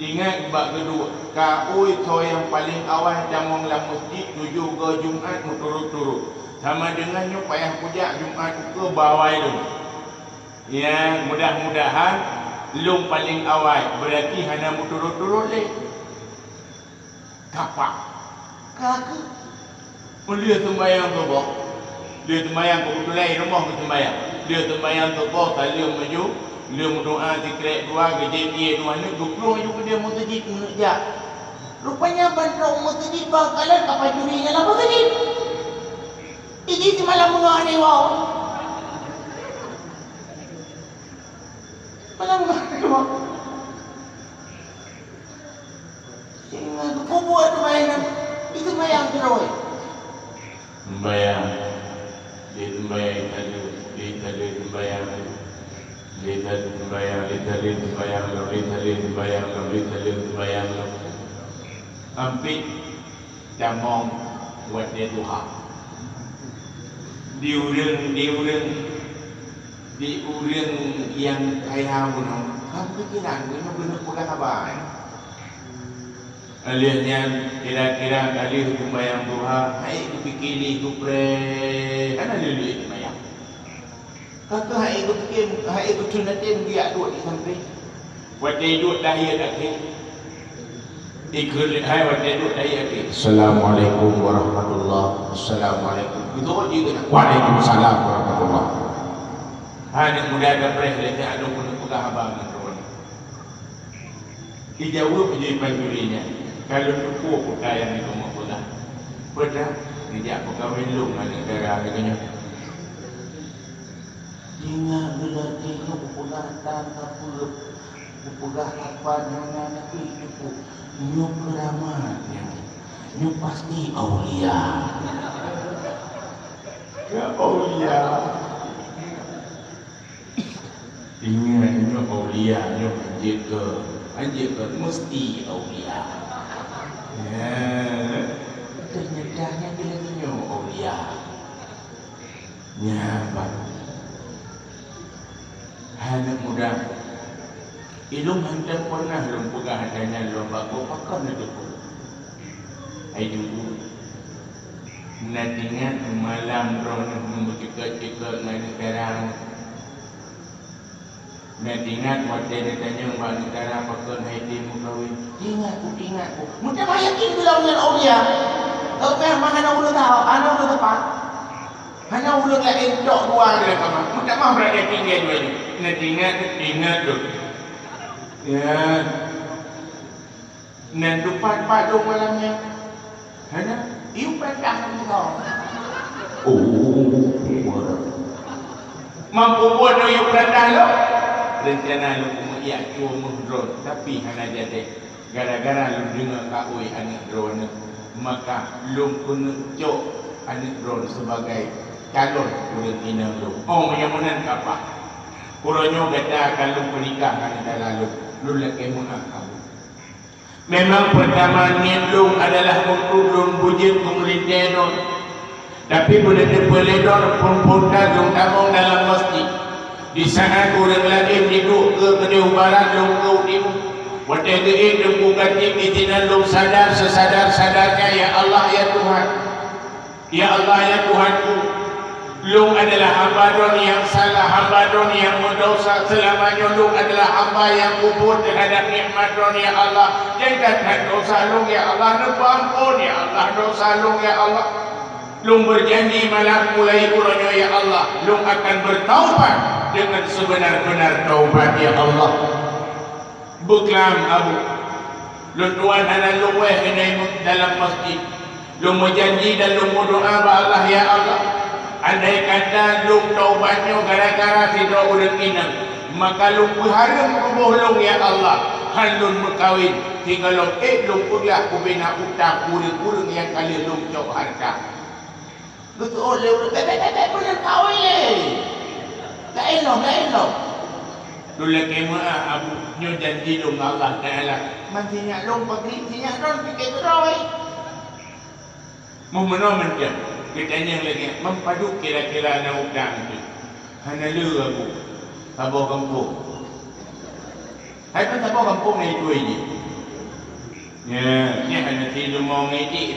Ingat bak geuduek, ka ui soe nyang paleng awai tamong lam meuseujid tujoh goe Jumat meuturot-turot. Sama deungon nyoe payah kujak Jumat ukeue bak awai lôn. Ya, mudah-mudahan lôn paleng awai, beurati hana meuturot-turot lé. Kapak. Ka keuh? Meulheueh seumbahyang suboh. Lheueh seumbahyang, keubeutulan i rumoh geuseumbahyang. Lheueh seumbahyang suboh, saleuem laju, lheueh meudoa sikrek dua, geujép ié dua neuk, geuplueng laju keudeh meuseujid keuneuk jak. Rupanya ban trok meuseujid bak kalon ka pancuri nyang lam meuseujid. Iji simalam beungoh aneuk woe. Malam beungoh aneuk woe. Ingat kubu ateueh mainan, itu mayang terus. Sembahyang, dia sembahyang, dia tak ada sembahyang. Dia tak ada sembahyang, dia tak ada sembahyang, dia tak ada sembahyang, dia tak ada sembahyang. Sampai Tamong watèe duha. Di ureueng, di ureueng, di ureueng nyang kaya bunoe, ka pikiran geuh nyoe keuneuk peugah haba. Lheueh nyan, kira-kira ka lheueh seumayang duha, hai geupike lé geupreh, hana lé-lé seumayang. Ka keuh hai geupike, hai geutheun até geujak duek di sampéng. Watèe duek tahiyat akhé. Ikheun lé hai watèe duek tahiyat akhé. "Assalamualaikum warahmatullah. Assalamualaikum." Beutôi jih keunan. "Waalaikumsalam warahmatullah." Hai aneuk muda, gapreh lé nyan, adoe keuneuk peugah haba ngon droeneuh. Ijaweueb jih pancuri nyan, "Ka lôn teupeue peue nyang keuneuk peugah. Peue that, neujak peukawen lôn ngon aneuk dara lagèe nyoe." Ingat geulatih nyoe peugah tan sapeue, peugah sapat nyang na tapi cukup. Nyoe keuramat nyoe. Nyoe pasti aulia. Ya aulia. Ingat nyoe aulia, nyoe hanjeuet keu, hanjeuet keu meusti aulia. Ya. Ternyata nyan lagèe nyoe aulia. Nyan ban. Hai aneuk muda, ilôn hantom peunah lôn peugah ata nyan lôn bak gob, pakon neuteupeue. Hai teungku, na teuingat malam droeneuh meumeucukot-cukot ngon aneuk dara? Na teuingat watèe neutanyong bak aneuk dara pakon hai tem meukawen? Teuingat ku, teuingat ku. Meutamah yakin keu lôn nyan aulia. Ka meuh hana ureueng tau, hana ureueng teupat. Hana ureueng laén tok dua lé kama. Meutamah brat yakin lé dua nyoe. Na teuingat, teuingat lôn. Ya. Nan teupat pat lôn malam nyan. Hana, yue peurintah lôn keudroe. Oh, mampu buet lôn yue peurintah lôn. Reuncana lôn keumeung jak cue meuh droe, tapi hana jadi. Gara-gara lôn deungoe ka oi aneuk droeneuh, maka lôn keuneuk cok aneuk droeneuh sibagai calon ureueng inong lôn. Oh, meunyoe meunan ka paih. Uroe nyoe gata ka lôn peunikah ngon dara lôn. Lôn lakèe meu'ah kamoe. Memang peurtama niet lôn adalah untuk lôn beujeuet keu meulintèe droe. Tapi beuneuteupeu lé droe phon-phon that lôn tamong dalam masjid. Di saat ureueng laén jiduek keu keudéh u barat, lôn keu u timu. Watèe geuék Teungku Khatib, disinan lôn sadar seusadar-sadarnya, "Ya Allah, ya Tuhan." Ya Allah, ya Tuhanku, lôn adalah hamba Droe nyang salah, hamba Droe nyang meudesya. Seulama nyoe lôn adalah hamba nyang kufur teuhadap nikmat Droe, ya Allah. Nyang that-that desya lôn, ya Allah, neupeuampon, ya Allah, desya lôn, ya Allah. Lôn beujanji malam mulai uroe nyoe, ya Allah, lôn akan beutaubat deungon seubeuna-beuna taubat, ya Allah. Beuklam, Abu. Lôn tuan hana lôn wéh keunoe dalam masjid. Lôn meujanji dan lôn meudoa bak Allah, "Ya Allah, andai kata lôn taubat nyoe gara-gara sidroe ureueng inong, maka lôn peuhareuem tuboh lôn, ya Allah, han lôn meukawen, sigohlom ék lôn peugah ubena utang ureueng-ureueng nyang ka lheueh lôn cok hareuta." Geuseuôt lé ureueng, "Bèk, bèk, bèk, bèk, peue nyang ka oi lé? Laén lom, laén lom." Lôn lakèe meu'ah, Abu, nyoe janji lôn ngon Allah Taala. Man sinyak lôn pagri, sinyak droe pike keudroe. Meunyoe mantong, geutanyong lagèe, "Man padub kira-kira na utang teuh?" "Hana le, Abu, saboh gampông." Hai pun saboh gampông na itui jih. Nyan, nyan hana si leumo ngon iték.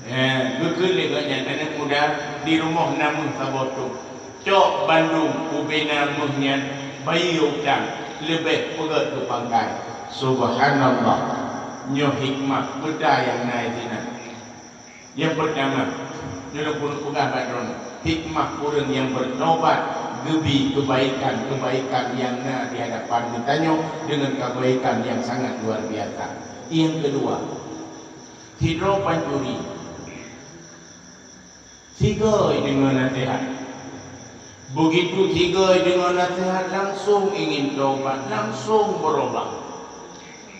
Eh, geukheun lé gobnyan, "Aneuk muda, di rumoh na méuh saboh tôb. Cok bandum ubena méuh nyan, bayeue utang, leubeh peugöt keu pangkai." Subhanallah! Nyoe hikmah peue nyang na sinan. Nyang peurtama, nyoe lôn keuneuk peugah bak droeneuh, hikmah ureueng nyang beutaubat geubi keubaikan-keubaikan nyang na di hadapan geutanyoe deungon keubaikan nyang sangat luar biasa. Nyang keudua, sidroe pancuri, sigoe deungoe naseuhat. Begitu sigoe deungoe naseuhat, langsong ingin taubat, langsong beurubah.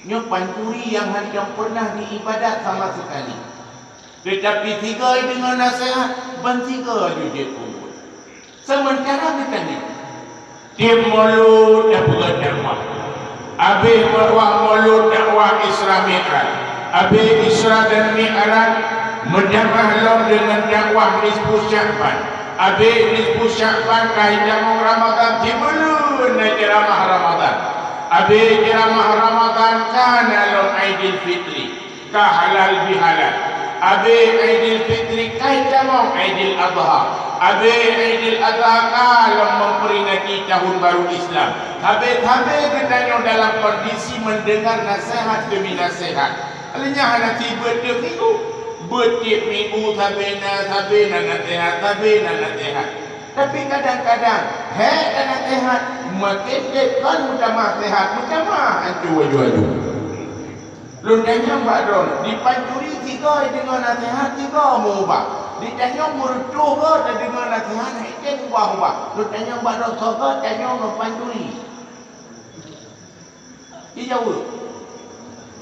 Nyoe pancuri nyang hana pernah diibadat sama sekali. Teutapi sigoe deungoe naseuhat, ban sigoe jijeuet peubuet. Seumeuntara geutanyoe, tiep Molot tapeugöt dakwah. Abéh dakwah Molot, dakwah Isra Mi'raj. Abéh Isra dan Mi'raj, meutamah lom deungon dakwah nisfu Sya'ban. Abéh nisfu Sya'ban ka itamong Ramadhan, sibuleuen na ceuramah Ramadhan. Abéh ceuramah Ramadhan ka na lom Aidil Fitri, ka halal bihalal. Abéh Aidil Fitri ka itamong Aidil Adha. Abéh Aidil Adha ka lom memperingati tahun baru Islam. Habéh-habéh geutanyoe dalam kondisi mendengar nasihat demi nasihat. Lheueh nyan hana sibeuet tiep minggu. Beuet tiep minggu sabe na, sabe na naseuhat, sabe na naseuhat. Tapi kadang-kadang, hék na naseuhat, makin dép kon meutamah seuhat, meutamah ancô aju-aju. Lôn tanyong bak droe, di pancuri sigoe deungoe naseuhat, sigoe meuubah. Di tanyoe meureutôh goe tadeungoe naseuhat, hék tém ubah-ubah. Lôn tanyong bak droe, soe goe tanyoe ngon pancuri? Jijaweueb,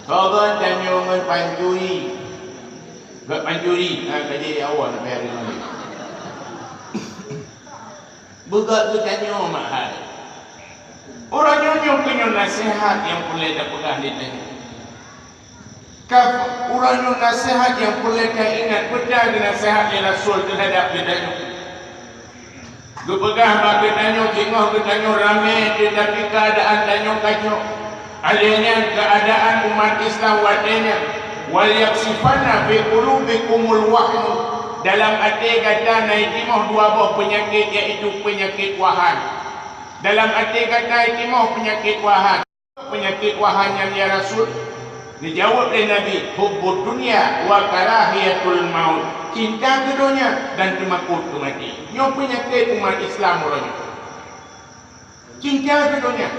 "Soe goe tanyoe ngon pancuri?" Gét pancuri, ha, ka jeuet awai na bayar lima ribu. Beugét geutanyoe mak hai. Uroe nyoe nyoe keuh nyoe naseuhat nyang peureulée tapeugah lé tanyoe. Ka uroe nyoe naseuhat nyang peureulée taingat, peue ta geunaseuhat lé Rasul teuhadab geutanyoe. Geupeugah bak geutanyoe singoh geutanyoe ramé, teutapi keuadaan tanyoe kacau. Lheueh nyan keuadaan umat Islam watée nyan, "Wal yaksifanna fi qulubikumul wahnu." Dalam até gata na itimoh dua boh peunyakét, yaitu peunyakét wahan. Dalam até gata itimoh peunyakét wahan. Peunyakét wahan nyan, ya Rasul? Geujaweueb lé Nabi, "Hubbud dunya wa karahiyatul maut." Cinta keu donya dan teumakot keu maté. Nyoe peunyakét umat Islam uroe nyoe. Cinta keu donya.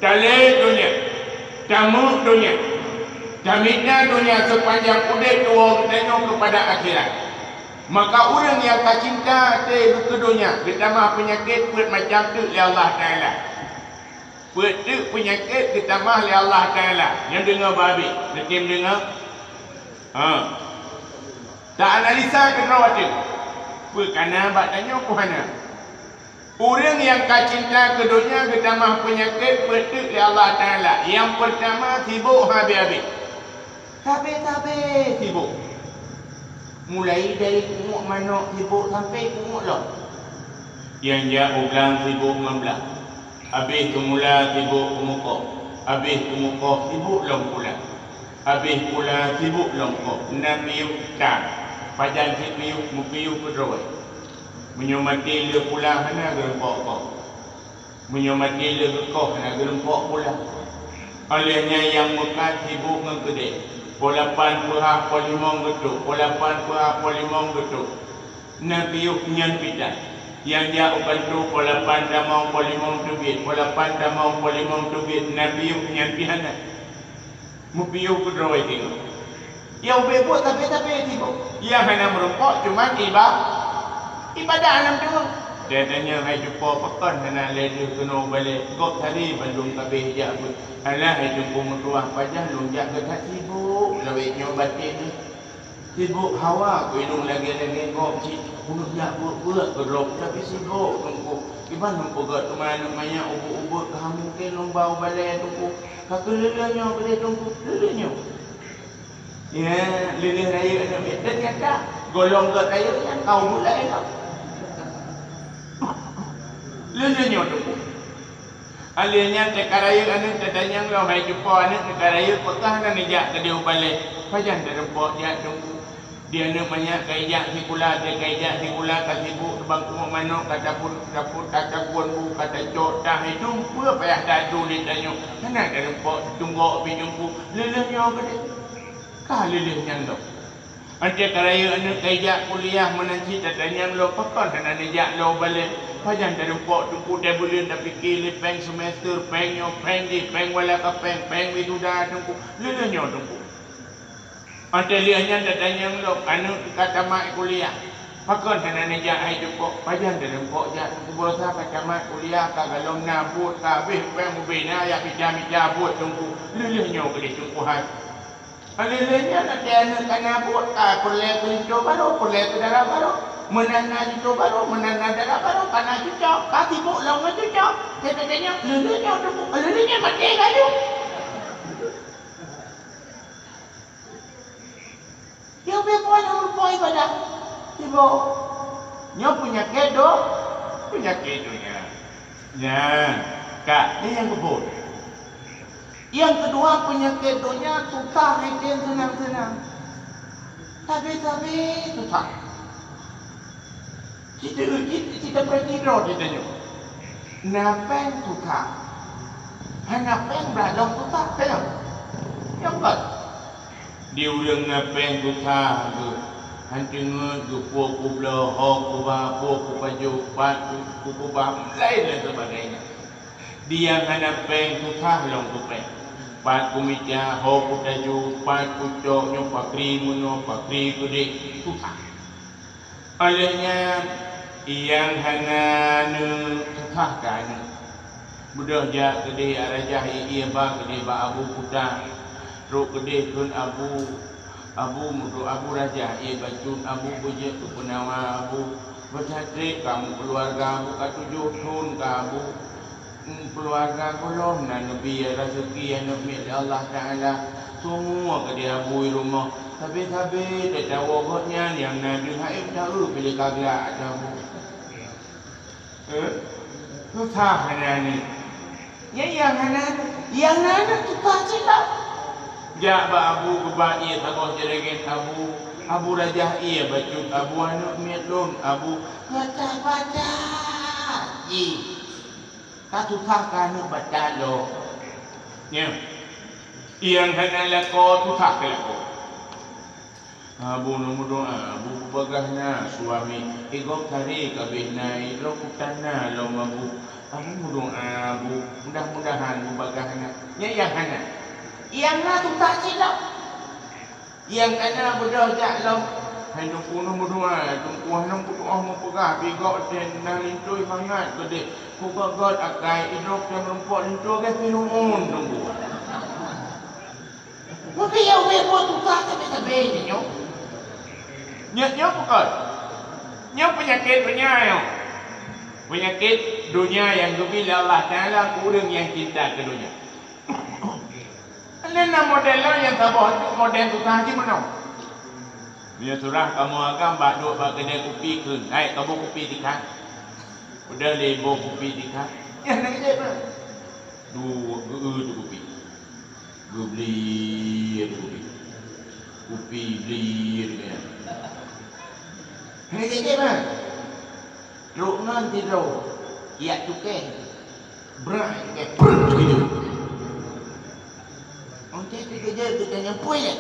Talét donya. Tameuek donya. Tamita donya seupanjang udeb tuwoe geutanyoe keupada akhirat. Maka ureuëng nyang ka cinta até keu donya, geutamah peunyakét peuet macam teuk lé Allah Taala. Peuet teuk peunyakét geutamah lé Allah Taala. Nyoe deungoe babi, neutem deungoe? Ha. Ta analisa keudroe watée. Peue kana bak tanyoe peue hana? Ureuëng nyang ka cinta keu donya geutamah peunyakét peuet teuk lé Allah Taala. Nyang peurtama, sibok habéh-habéh. Sabe-sabe sibok. Mulai dari pungoh manok sibok sampai pungoh lom. Nyang jak u blang sibok ngon blang. Habéh keumula sibok keumeukoh. Habéh keumeukoh sibok lom pula. Habéh pula sibok lom koh. Na piôh tan. Pajan cit piôh, meupiôh keudroe. Meunyoe maté lé pula hana geureumpok koh. Meunyoe maté lé geukoh hana geureumpok pula. Óh lheueh nyan nyang meukat sibok ngon keudeh. Polapan peuhah polimong geutrok, polapan peuhah polimong geutrok. Na piôh nyan pih tan. Nyang jak u kantô polapan tamong polimong teubiet, polapan tamong polimong teubiet, na piôh nyan pih hana. Meupiôh keudroe singoh. Ya ubé buet sabe-sabe sibok. Nyang hana meureumpok cuma iba-, ibadah lam teungoh. Dan tanyong hai cupo pakon hana lé deuh keunoe balée, gob tadi bandum kabeh jak beuet. Alah hai cupo meutuah pajan lôn jak geutat sibok lawét nyoe baten. Sibok hawa keu idong lagée-lagée gob cit. Uneuk jak beuet-beuet keudroe tapi sibok teungku. Kiban lôn peugét teuma aneuk manyak ubeuet-ubeuet ka mungken lôn ba u balée teungku. Ka keu leuleue nyoe keudeh teungku, leuleue nyoe. Ya, leuleue rayeuk aneuk miet. Dan nyata, golom gét rayeuk nyan ka ubeuet laén lom. Leuleue nyoe teungku. Alheueh nyan teuka rayeuk aneuk tatanyong lom, hai cupo aneuk teuka rayeuk peugah na neujak keudeh u balée. Pajan tarumpok jak teungku. Di aneuk manyak ka ijak sikula, teuka ijak sikula ka sibok teubang pungoh manok, ka taput, taput, ka takuon bu, ka tacok tah, hai dum peue payah tatuléh tanyoe. Hana tarumpok tunggok pih teungku. Leuleue nyoe keudeh. Ka leuleue nyan lom. Watée ka rayeuk aneuk ka ijak kuliah meunan cit tatanyong lom pakon hana neujak lom u balée. Pajan tarumpok teungku, tieb buleuen tapike lé péng semester, péng nyoe, péng jih, péng wala ka péng, péng wisuda teungku. Leuleue nyoe teungku. Watée lheueh nyan tatanyong lom aneuk ka tamat kuliah. Pakon hana neujak hai cupo? Pajan tarumpok jak teungku, baroesa ka tamat kuliah, ka golom na buet, ka habéh péng ubé na jak mita-mita buet teungku. Leuleue nyoe keudeh teungku hai. Leuleue nyan watée aneuk ka na buet, ka peureulée keu linto barô, peureulée keu dara barô. Meunan na linto barô, meunan na dara barô, ka na cucok, ka sibok lom ngon cucok. Teuka tanyong, leuleue nyoe teungku, leuleue nyan maté laju. Ibadah. Tibo. Nyoe peunyakét do, peunyakét donya. Nyan, ka, nyan nyang keubot. Nyang keudua, peunyakét donya, tutoh hai keu seunang-seunang. Sabe-sabe tutoh. Cit-, cit-, cit-, tapeurati droe di tanyoe. Na péng tutoh. Hana péng brat lom tutoh, péng. Nyang bukan. Di ureuëng na péng tutoh geuh, han teungeut geuh peue kubloe, ho kuba, peue kupajoh, pat ku-, kukuba, laén dan sebagainya. Di nyang hana péng tutoh lom keu péng. Pat kumita, ho kutajoh, pat kucok, nyoe pakri meunoe, pakri keudeh, tutoh. Óh lheueh nyan, nyang hana aneuk, tutoh keu aneuk. Beudôh jak keudeh Rajah, ie-ie ba keudeh bak Abu Kuta. Trok keudeh kheun Abu, Abu meutrok Abu Rajah, ie bacut Abu beujeuet keu peunawa Abu. Beucatrek ka meukeuluwarga Abu ka tujoh thon ka Abu. Keuluwarga gohlom na neubri raseuki aneuk miet lé Allah Taala. Seumua keudeh Abu i rumoh. Sabe-sabe tatawoe gobnyan nyang na deuh, han ék meusapeue piléh ka glak ateueh Abu. Eh? Susah hana aneuk. Nyan nyang hana, nyang na aneuk tutoh cit lom. Jak bak Abu geuba ie saboh jeureuen Abu. Abu Rajah ie bacut Abu, aneuk miet lôn Abu. Baca-baca jih. Ka tutoh ka aneuk baca lom. Nyan. Nyang hana lakoe tutoh keu lakoe. Abu neumeudoa, Abu peubagah na suami, i gob tari ka abéh na, i droe kutan na lom Abu. Abu meudoa, Abu, mudah-mudahan peubagah na. Nyan nyang hana. Nyang na tutoh cit lom. Nyang kana beudôh jak lom. Hai Teungku neumeudoa, Teungku hana meudoa meupeugah, bigok teuh na linto mangat keudeh. Kugot-got akai, idrop teuh meurumpok linto geuh pinumun Teungku. Mungkin ya wéh buat tutoh sabe-sabe nyoe. Nyoe, nyoe bukan. Nyoe peunyakét donya nyoe. Peunyakét donya nyang geubri lé Allah Taala keu ureuëng nyang cinta keu donya. Nyan na model laén nyang saboh teuk model tutoh jih meunoe. Meunyoe surah kamoe agam bak duek bak keudè kupi kheun, "Hai, kaboh kupi tikha." Udah lé boh kupi tikha. Nyan na jeuet. Duek geu-eu tu kupi. Geubli tu kupi. Kupi bli tu nyan. Na jeuet, Mak. Trok ngon sidroe, jak cukée. Brak cukée, prut keujeuet. Óh teukeujeuet geutanyoe peue lé?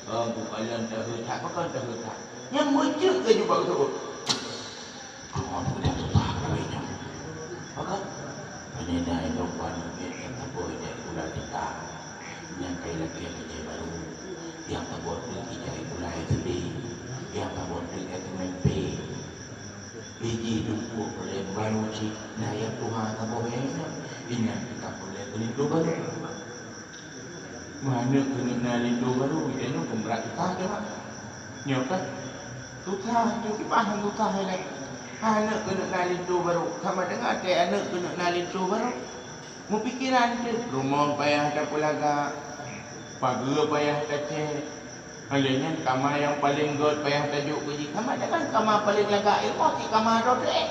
Oh, bukon lôn teuheu that, bukon teuheu that. Nyang meuceuet keujeuet bak geuseubut. Kamoe peugah tutoh kawé nyoe. Pakon? Meunyoe na inong peuaneuk miet nyang saboh ijak sikula titah, nyang ka ilakée bajée barô, nyang saboh teuk ijak sikula S D, nyang saboh teuk S M P. Ijih dumpuk peureulée barô cit, na nyang tuha saboh nyang inong, inan teuka peureulée keu linto barô. Meuaneuk keuneuk na linto barô, geutanyoe peubrat tutoh teuma. Nyoe kan? Tutoh, nyoe kiban tutoh ilée. Aneuk keuneuk na linto barô. Sama deungon teuh aneuk keuneuk na linto barô. Meupikeran teuk, rumoh payah tapeulaga, pageue payah tacét. Lheueh nyan kama nyang paleng gét payah tajok keu jih. Sama deungon kama paleng lagak, eh, boh cit kama droe teuh.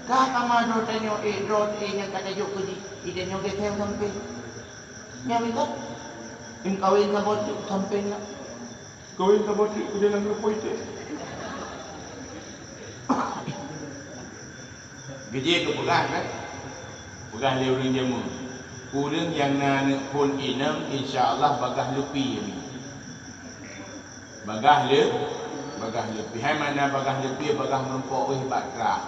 Ka kama droe tanyoe, eh, droe teuh nyang ka tajok keu jih. Geutanyoe geutem sampéng. Nyan mita. Meukawen saboh teuk sampéng nyan. Kawen saboh teuk keu dalam lupui teuk. Geujeh keu peugah kan? Peugah lé ureuëng jameun. Ureuëng nyang na aneuk phon inong, insya Allah bagah leupie nyan. Bagah le-, bagah leupie. Hai makna bagah leupie, bagah meurumpok wéh bak trah.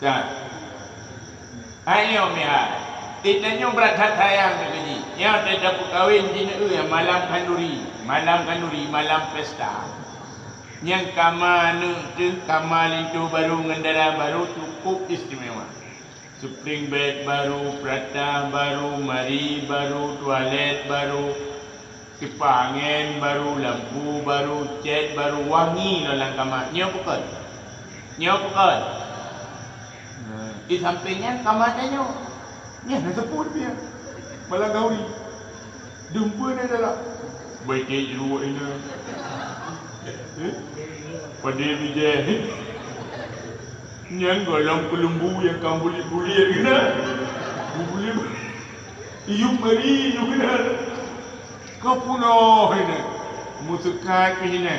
Kan? Hai nyoe meuhai. Geutanyoe brat that sayang keu jih. Nyoe teuh tapeukawen jihneueh malam khanduri. Malam khanduri, malam pesta. Nyang kama aneuk teuh, kama linto barô ngon dara barô cukup istimewa. Spring bed barô, peurata barô, mari barô, toilet barô, kipah angén barô, lampu barô, cat barô, wangi lom lam kama. Nyoe bukon? Nyoe bukon? Nah, di sampéng nyan kama tanyoe. Nyan na seupôt piah. Malam gauri. Dumpeue na dalam. Baik cek jeuruek ina. Eh? Padé bijéh. Nyan gohlom keulumbu nyang ka buliek-buliek ina. Buliek. Iyup mari iyup ina. Keupunoh ina. Meuseukat pih ina.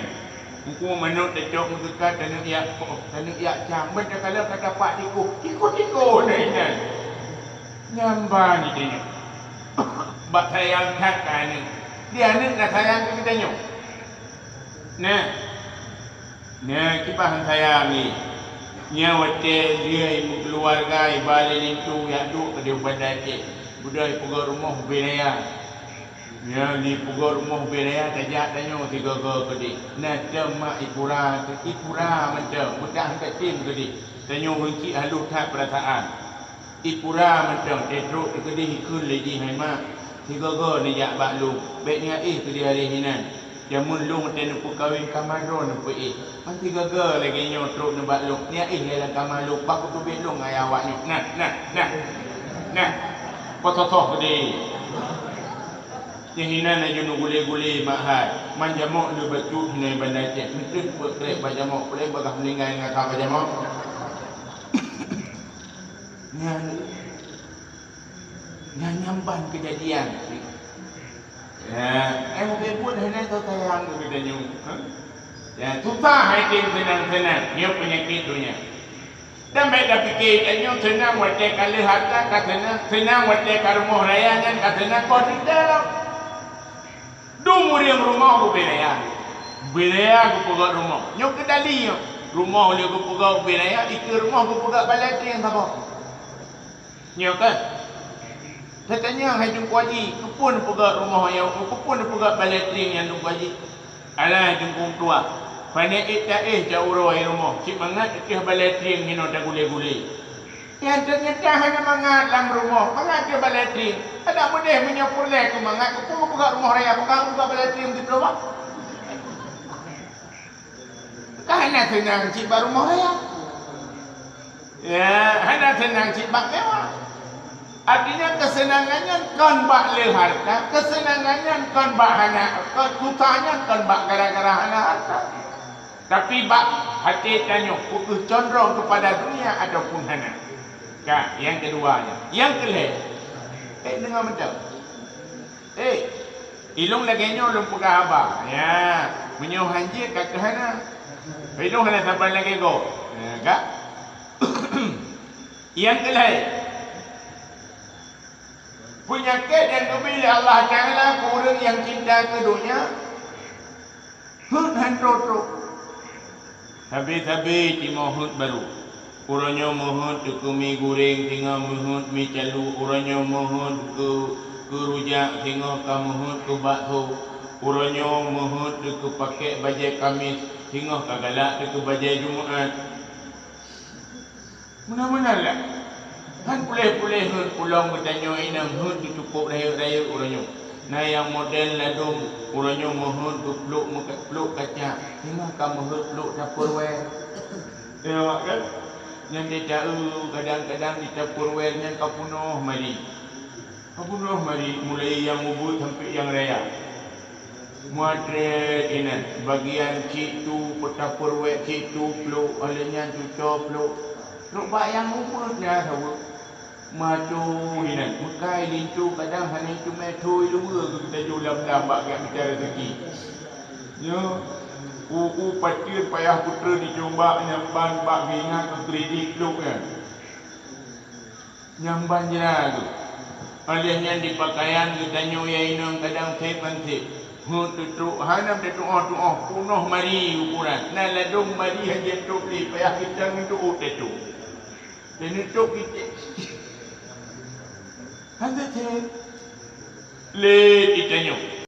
Engkong manok tacok meuseukat taneuk yak koh, taneuk yak cang. Ban takalon ka tapak tikoh. Tikoh-tikoh na ina. Nyan ban jitanyong. Bak sayang that keu aneuk. Di aneuk na sayang keu geutanyoe. Nah. Nah, kiban sayang ni. Nyan watée lheueh meukeuluwarga iba lé linto yak duek keudeh u Banda Aceh. Beudôh ipeugöt rumoh ubé raya. Nyan di peugöt rumoh ubé raya tajak tanyoe sigoe-goe keudeh. Nah, teuma ipura, ipura mantong, meudah tatem keudeh. Tanyoe heuncik halôh that peurasaan. Ipura mantong, teutrok teukeudeh ikheun lé jih, "Hai mak, sigoe-goe neujak bak lôn, bék neuéh keudeh aré hinan. Jameun lôn watée neupeukawen kama droe neupeuéh. Man sigoe-goe lagée nyoe trok neubak lôn, neuéh lé lam kama lôn, bah kuteubiet lôn ngon ayah awaknyoe." Nah, nah, nah. Nah. Pototoh keudeh. Nyang hinan laju neugulé-gulé mak hai. Man jamok lé bacut hinan Banda Aceh. Meuteun peuet krek bak jamok, peureulée bagah meuninggai ngon atra bak jamok. Nyan, nyan nyang ban keujadian. Ya, eh, mungkin buet hana teu sayang keu geutanyoe, ha? Ya, susah hai tem seunang-seunang, nyoe peunyakét donya. Dan bék tapike tanyoe seunang watée ka lheueh hareuta, ka seunang, seunang watée ka rumoh raya nyan ka seunang, kon teuntée lom. Dum ureuëng rumoh ubé raya. Ubé raya geupeugöt rumoh. Nyoe keudali nyoe. Rumoh lé geupeugöt ubé raya, ikeue rumoh geupeugöt balée trieng saboh. Nyoe kan? Tatanyong hai Teungku Haji, keupeue neupeugöt rumoh nyoe, keupeue neupeugöt balée trieng nyan Teungku Haji? Alah Teungku Meutuah, pané ék taéh cak uroe rumoh, cit mangat ateueh balée trieng hinoe tagulé-gulé. Nyan teunyata hana mangat lam rumoh, mangat keu balée trieng. Adak meudeh meunyoe peureulée keu mangat, keupeue geupeugöt rumoh raya, peugah geupeugöt balée trieng siplôh bak? Ka hana seunang cit bak rumoh raya. Ya, hana seunang cit bak mewah. Artinya, keuseunangan nyan kon bak le hareuta, keuseunangan nyan kon bak hana, kon susah nyan kon bak gara-gara hana hareuta. Tapi bak até tanyoe, peu kheueh condrong keupada dunia ataupun hana. Ka, nyang keudua nyan. Nyang keulhée, eh, deungoe mantong. Eh, ilôn lagée nyoe lôn peugah haba. Ya, meunyoe hanjeuet ka keuh hana. Ilôn hana saban lagée gob. Ya, ka? Nyang keulhée, peunyakét nyang geubri lé Allah Taala keu ureuëng nyang cinta keu donya, heuet han trok-trok. Sabe-sabe timoh heuet barô. Uroe nyoe meuheuet teuh keu mi gureng, singoh meuheuet mi calok, uroe nyoe meuheuet keu, keu rujak, singoh ka meuheuet keu bakso. Uroe nyoe meuheuet teuh keu pakék bajée Kamis, singoh ka galak teuh keu bajée Jumeuat. Meunan-meunan lah. Han puléh-puléh heuet, pulông geutanyoe inong heuet jitupok rayeuk-rayeuk uroe nyoe. Na nyang model ladôm uroe nyoe meuheuet geuplôk meuka-, plôk kaca, singoh ka meuheuet plôk Tupperware. Ya, awak kan? Nyan di ta-, kadang-kadang di Tupperware nyan ka peunoh mari. Ka peunoh mari, mulai nyang ubit sampoe nyang raya. Muat trép inan, bagian cit tu Tupperware, cit tu plôk, óh lheueh nyan cucoe plôk. Trok bak nyang ubit nyan saboh. Meuaco inan, meukai linto kadang hana itumé thoi luweue geutanyoe lam-lam bak gak mita rezeki. Nyoe, u-u pateuen payah peutreun di cumbak nyang ban bak geuingat keu kredit plôk nyan. Nyang ban jira geuh. Óh lheueh nyan di pakaian geutanyoe ya inong kadang sép-sép. Heuet teutrok hana teutuoh-tuoh peunoh mari ukoran. Na ladôm mari hana trok lé payah geutanyoe teuôt teutrok. Teunutok kiték. Hana sép. Lé geutanyoe.